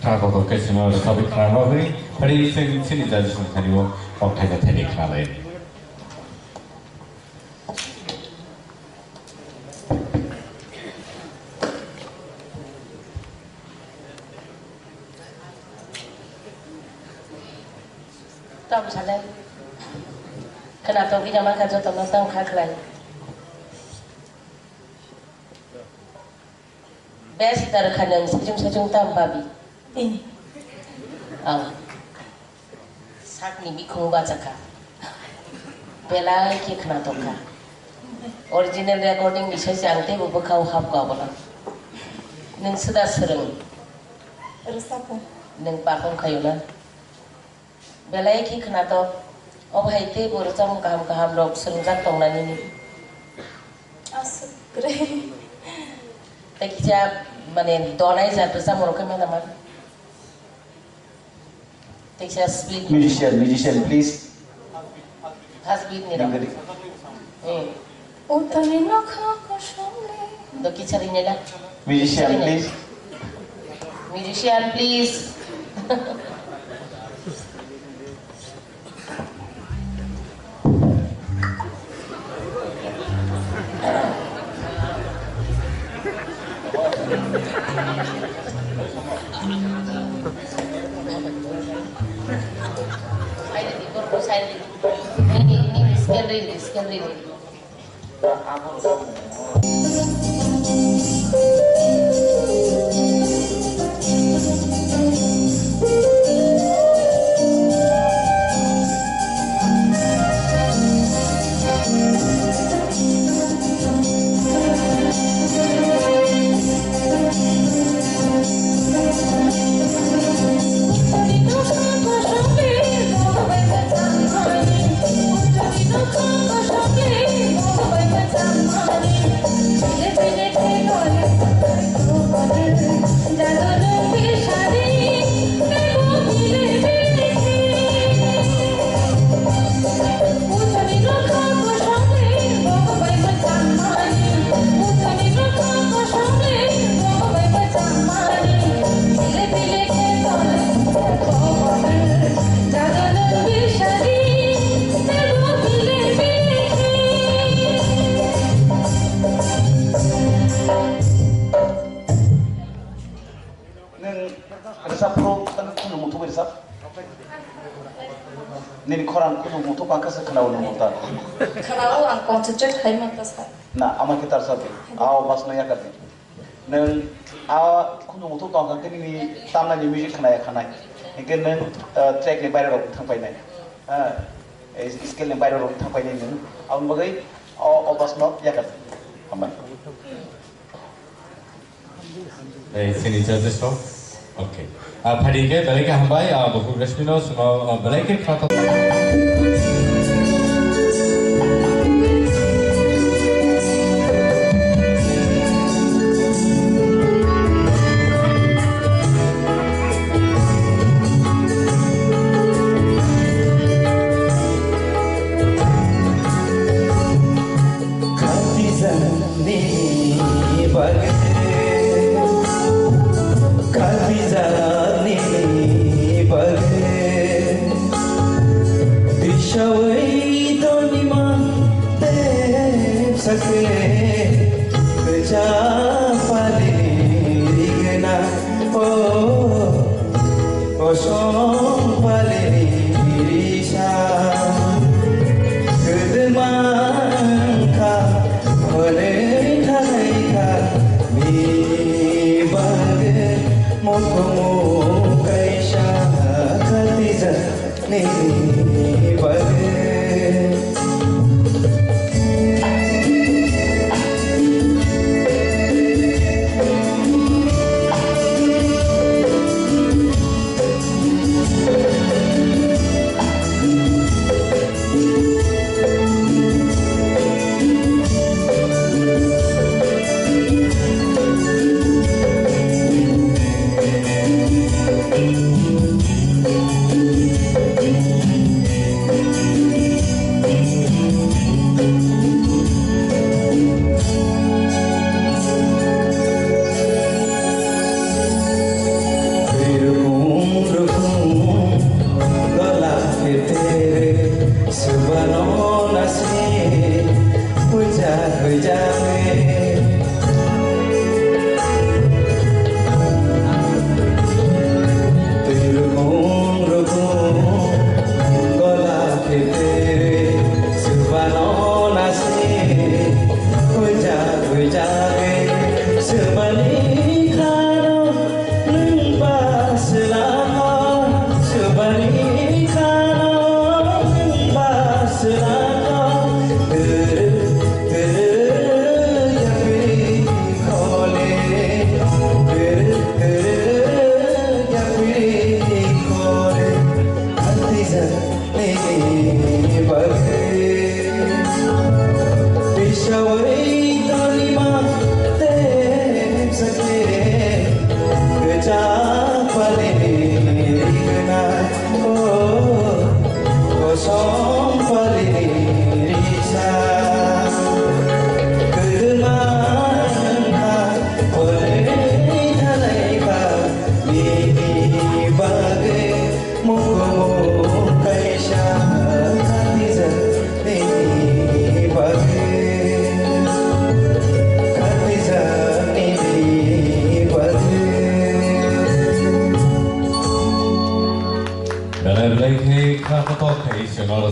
Kha kotor khe chwngno rwchapwi khna bagwi phari chwng chini judges ni thani o kok thaisa thani khna lai. Tamo salai. Khna tongwi namakha jotono tamo kha khlai. Best dar kha nwng saichung saichung tam babi. Tini. Ang. Sakni bikhung bachakha. Belai khe khna tongkha. Original recording ni sai se ang teibo bwkhao hapkha abono. Nwng swda swrwng. Rwchapung. Nwng perform khaio na. Belai khe khwnatok. O hai tei bo rwchapmung kaham kaham rok swrwngjak tongnani ni. Aswk kwrwi. Tei kisa mane donai jat rwchapmung rok khe mano man. Tei kisa speed. Musician, musician, please. First beat ni rok. Nengari. Hmm. Utani nokha kosom le. Do kichari nela. Musician, please. Musician, please. Silent, silent. Ini, ini, scale real, scale real. Nwng rwchap phuru tang khunju muthubwi rwchap. Nini khorang khunju muthub ang khe se khwnao nwng ta. Khwnao, ang concentrate khai man ta sa. Na, ama khe tar sa di. Ao bas no yakar di. Nwng a khunju muthub tong kha khe nini tamnani music khwnaya khanai. Hinkhe nwng, ah, track ni baire rok thang painai. Ah, scale ni baire rok thang painai nwng. Aboni bagwi o, o bas no yakar di. Hambai. Ei, chini judges rok. Okay. Ah, phadi khe belai khe hambai, ah, bukhuk Rashmi no, suno, ah, belai khe kha. Khati jani bagwi, khati jani bagwi, bisawi tongni ma tep sakle, kwcha pali rigena. O, o song palini risa, kwdwma wngkha, hwnwi thanai kha, bini bagwi mothomung kaisa khatijak. Nini bagwi. Kosom palini risa, kwdwma wngkha hwnwi thalaiba nini bagwi, mukumu kaisa khatijak nini bagwi, khatijak nini bagwi. Belai belai khe kha kotor khe Iswrano.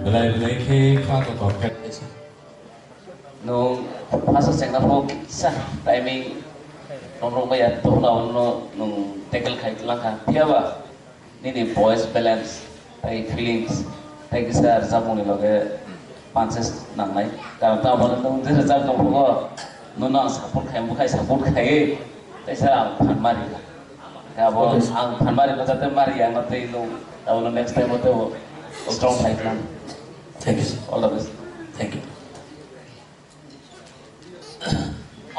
Belai belai khe kha kotor khe. Nwng hasa chengna pho kisa timing romrok maya tohna uno nwng tackle khai langkha. Phiyaba nini voice balance, tai feelings, tai kisa rwchapmungni loge punches nangnai. Karon tamo nwng je rwchap tongphugo, nono ang support khai, bwkhai support khaiwi, kaisa ang phan mari. Kabo ang phan mari, jate mari ang tei nwng, abo next time o tei strong khai khna. Thank you, sir. All the best. Thank you.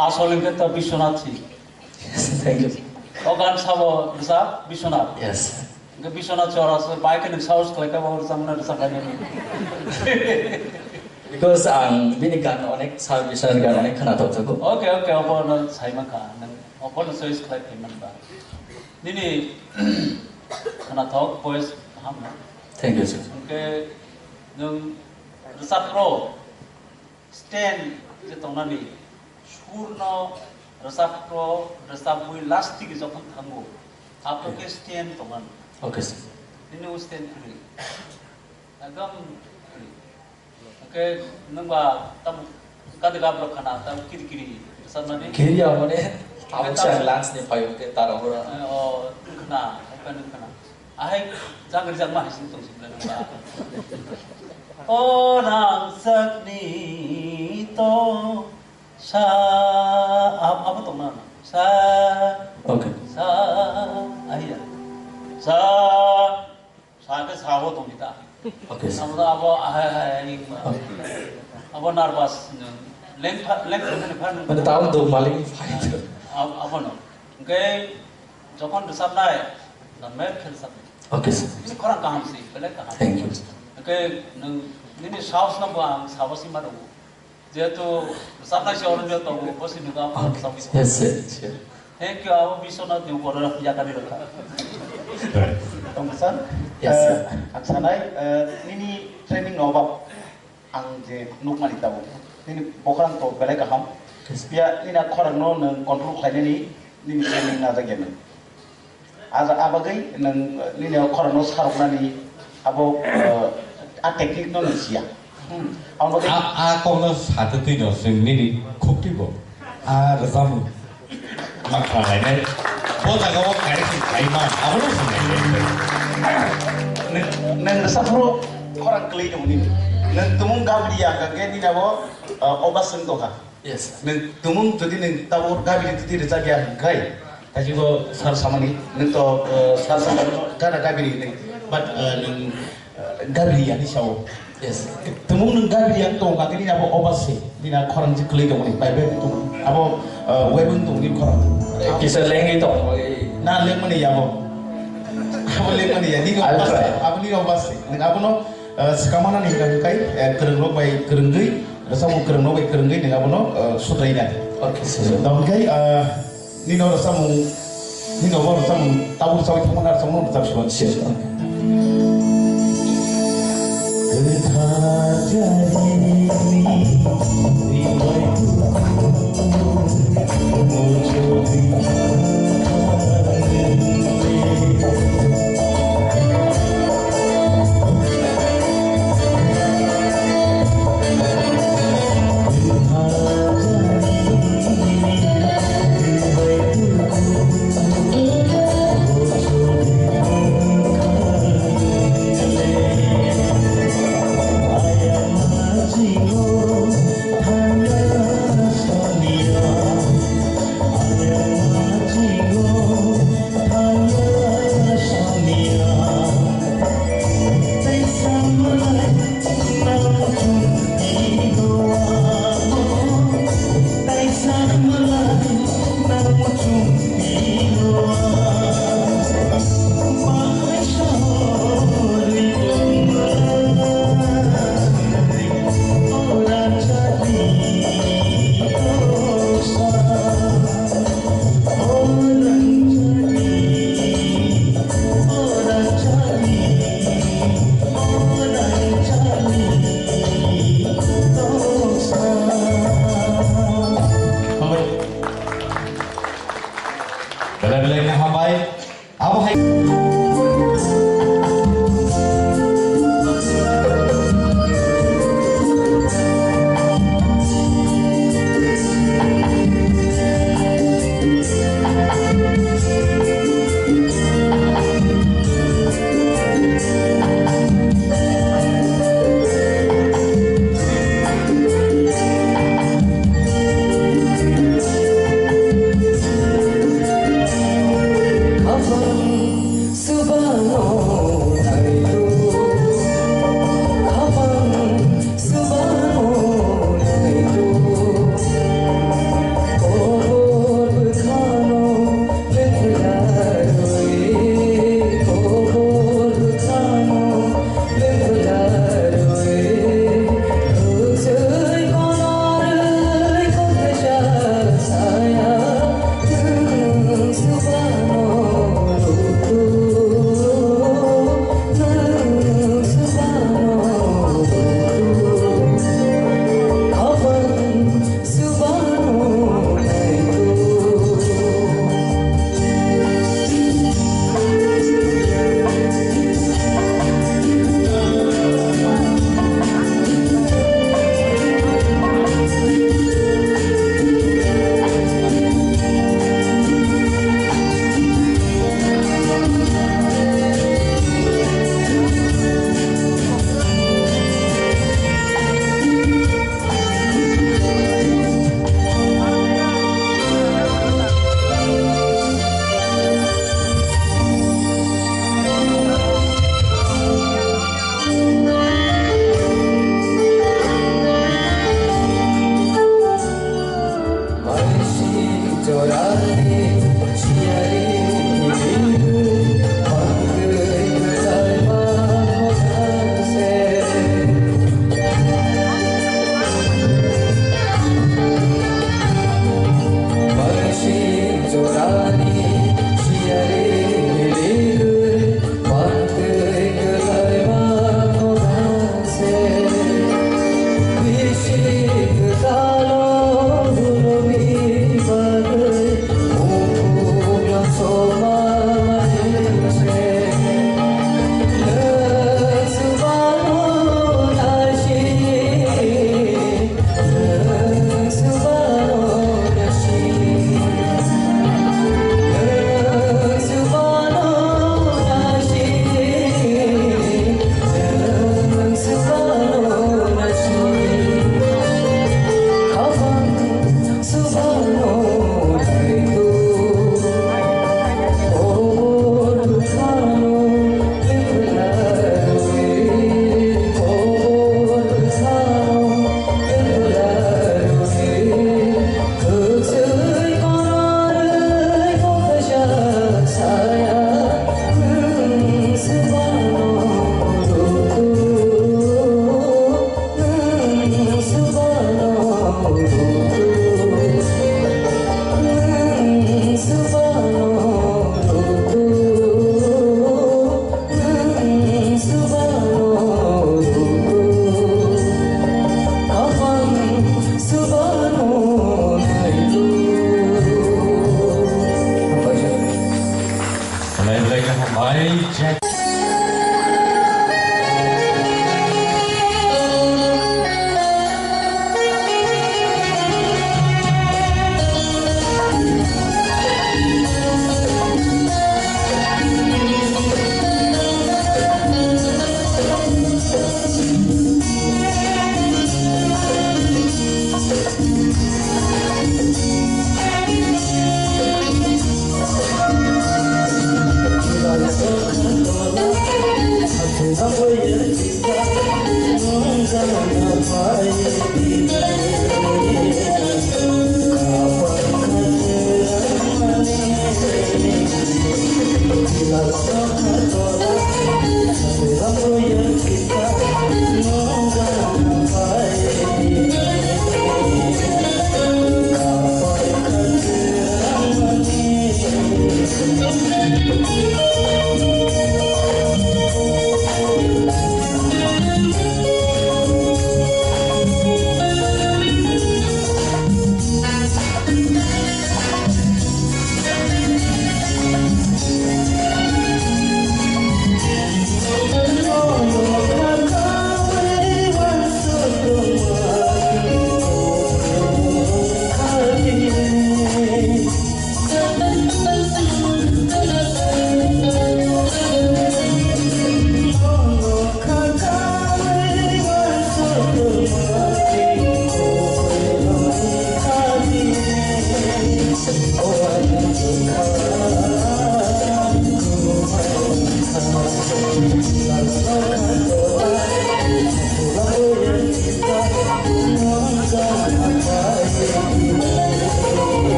Asol hwnkhe to Biswanath si. Yes, thank you. O gan sabo bwsa Biswanath. Yes. Hwnkhe Biswanath si oro aswk bai khe nwng sahos khlai kha bo rwchapmano rwchap khainani. Because ang bini gan onek, sir Biswanath gan onek khwnathok jago. Okay, okay, obo no sai mankha, nwng obo no choice khlai phai manba. Nini khwnathok voice kaham no. Thank you, sir. Hwnkhe nwng rwchapro Stand je tongnani, surno rwchapro, rwchapwi lastik jokhon thango, abo khe stand tongnani. Okay, sir. Nini o stand kwrwi. Ekdom kwrwi. Hwnkhe nwng ba tam kadi gablo khana, tam kiri kiri rwchapnani. Kiri ya mane, abo tam sa lunch ni phaio khe tara hora. Eh, o, khna, hwnkhe nwng khna. Ahai jang rijak ma hai sing tong sing le nang ba. O nang sak ni to sa ab-, abo tong na sa. Okay. Sa ahi ya. Sa sa ke sa ho tong kita. Okay, sir. Abo abo ahai ahai ahai ma. Okay. Abo nervous nang leng pha leng pha nang pha nang. Mane tao do malik fight. Ab-, abo no. Hwnkhe jokhon rwchapnai, normal khe rwchapnai. Okay, sir. Bini khorang kaham se, belai kaham. Thank you, sir. Hwnkhe nwng nini sahos no bo ang sabo sima rwo. Jehetu rwchapnai se oro tongo, bo se nukha ang rwchapnai. Yes, sir. Sure. Thank you, abo Biswanath ni ukoro yakari rwkha. Tongsa, Yes, sir. Eh, ang sanai, eh, nini training no ba ang je nukmani tabuk. Nini bokhrang to belai kaham. Yes. Ya, nini khorang no nang control khlainani nini training na jagya nang. Aja abagwi nang nini khorang no saroknani abo, eh, a technique no nang siya. Hmm. Abo no A, a kokno satwi twi no chwng nini khukti bo. A rwchapmung ma khlai nai. Bo jaga o kaisa khai ma, abo no swngnai. Nang, nang rwchapmung khorang kwlwi tong nini. Nang tumung gabri ya ka ge nini abo, eh, oba swng tongkha. Yes. Nang tumung jodi nang tabuk gabri twi rwchap ya hwnkhe, Taichibo sir samani, nwng to, eh, sir samani gana gabiri hinwi, but, eh, nwng, eh, gabiri yani sao. Yes. Tumung nwng gabiri yang tong kha, kini abo obase, bini khorang je kwlwi tongmani, bai bai tong, abo, eh, webung tongni khorang. Kisa lengwi tong. Na lengmani abo. Abo lengmani ya, nini I'll obase, try. Abo nini obase. Nwng abono, eh, swkangmana ni hwnkha hwnkhe, eh, kwrwngrok bai kwrwngwi, rwchapmung kwrwngrok bai kwrwngwi nwng abono, eh, sudrai nai. Okay, sir. Tamo khe, eh, Nino rwchapmung, nino bo rwchapmung, tabuk rwchapwi thangmani rwchapmung rwchap siya. Sure. Belai belai khe hambai. Abo hai. Belai khe hambai, Jack.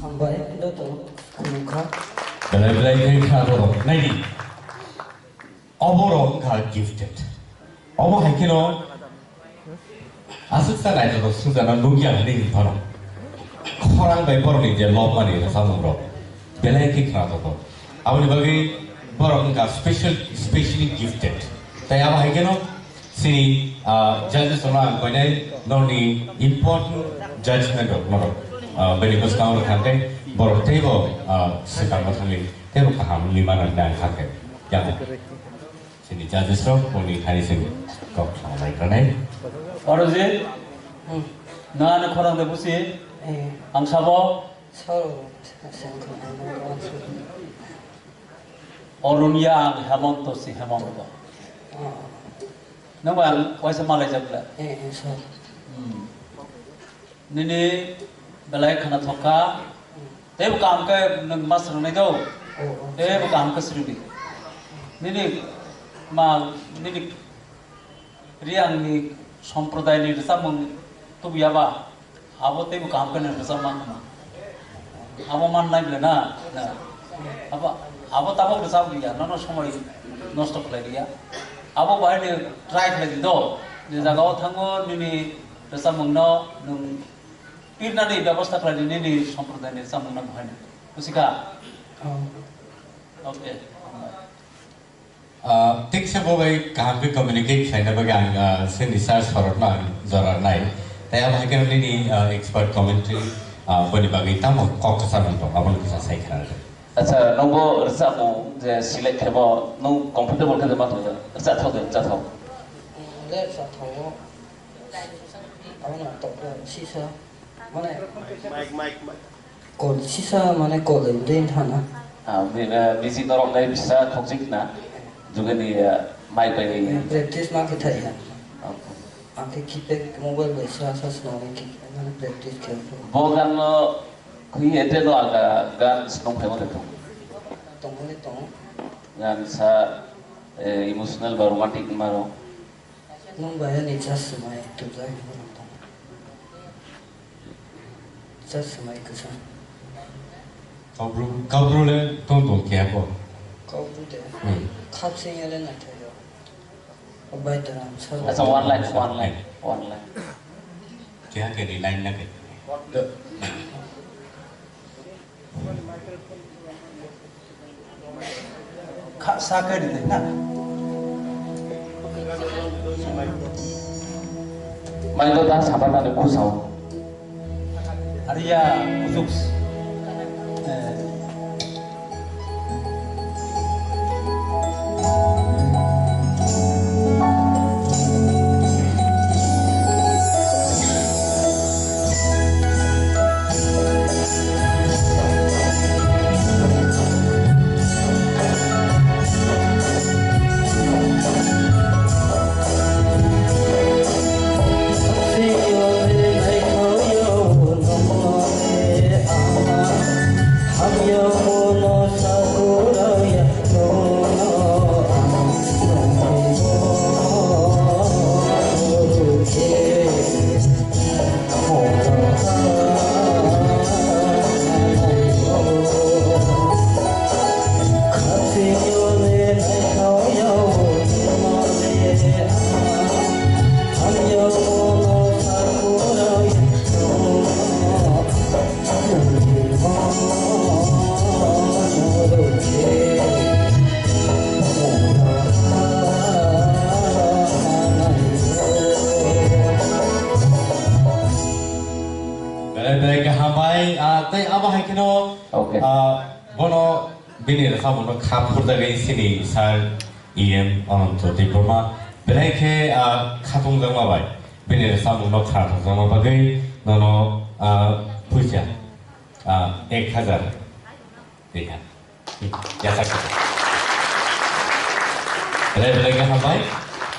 Hambai, joto khulumkha. Belai belai khe kha borok. Naidi. Oborok wngkha gifted. Obo hai kheno aswk sa naithotok swngjana nukya hwnwi hwn phano. Khorang bai borokni je lobmani rwchapmungrok belai khe khna tongkho. Aboni bagwi borok wngkha special, specially gifted. Tai abo hai kheno chini, ah, judges rokno ang koinai norokni important judgment rok norok, ah, bini bwskango rwkha khe borok teibo, ah, swkangma thangwi teibo kaham wngwi mano hwnwi ang kha khe. Yang. Chini judges rok boni thani se kok sanai kanai. Oroji, hmm, nang ani khorang de busi, eh, ang sabo. Sir, sir, sir, sir. Orun ya ang Hemonto si Hemonto. Oh. Nang ba ang waisa malai jabla. Eh, eh, sir. Hmm. Nini belai khna thokha. Teibo kaham khe nwng ma swrwngnai do. Oh, oh. Teibo kaham khe swrwngdi. Nini ma, nini Reang ni somprodai ni rwchapmung tubuya ba? Abo teibo kaham khe nwng rwchap man khna. Abo man nai bwle na? Na. Abo, abo tabok rwchap liya, nono somoi nosto khlai liya. Abo bahai ni try khlai di do. Je jaga o thango nini rwchapmung no nwng pirnani bebosta khlai di nini somprodai ni rwchapmung no bahai ni. Busikha? Oh. Okay. Ah, thik se bo bai kaham khe communicate khlaina bagwi ang, ah, chini sir Sorotno ang jora rwnai. Tai abo hai khe nini, ah, expert commentary, ah, boni bagwi tamo kok kwchar wng tong, aboni kisa sai khna rw. Acha, nwng bo rwchapmung je select khe bo nwng comfortable khe ma thok, rwchap thok de, rwchap thok. Le rwchap thok. Abo no tok sisa. Mane, Mike, Mike, Mike. Kol sisa mane kol de din thana. Ah, mi-, eh, music norok nai bisa khokjik na. Jugani, eh, mic bai. Practice ma khe thai ya. Ah. Ang khe keypad mobile bai sa sa swnam khe mane practice khe. Bo gan no khwi ete no aga gan snong phai mo de tong. Tong le tong. Gan sa, eh, emotional ba romantic ma ro. Nwng bai ani chasumai tubjak hinwi nwng tong. Chasumai kwchang. Kaubru, kaubru le tong tong khe bo. Kaubru de. Hmm. Khapsing ele naithai yo. Obai toram sa. Acha, one line, one line, one line. Kya ke ni line na ke. Kha, sa kari de na. Mai do ta saba ta de khusao. Aria kuchuk, eh, Belai belai kaham bai, ah, tei abo hai kheno, okay, ah, bono bini rwchapmungno kha phurjagwi chini sir E M Ananto Debbarma belai khe, ah, khatung jakma bai bini rwchapmungno kha phurjakma bagwi nono, ah, puisa, ah, ek hajar. Rikha. Yasak. Belai belai khe hambai.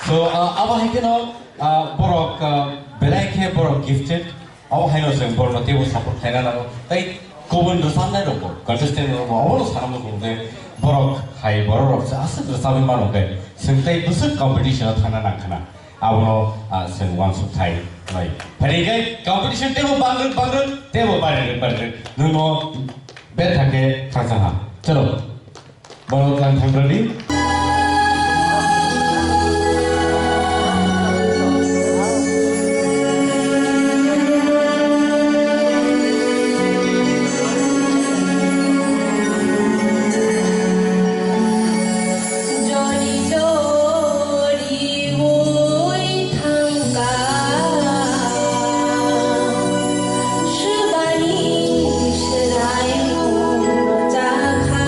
So, ah, abo hai kheno, ah, borok, ah, belai khe borok gifted. Abo haino chwng borokno teibo support khlaina nango. Tei kubun rwchapnai rokbo, contestant rokbo, abono sanamo chwng je borok hai borok rok se aswk rwchapwi mano khe chwng tei bwswk competition o thangna nang khna. Abono, ah, chwng uansuk thai nai. Phai khe competition teibo bangrwk bangrwk, teibo barirwk barirwk. Nwngno Bethake khakchangha. Chalo. Borok lang thangrani. Jori jori Riui thangkha, swbani swraino chakha.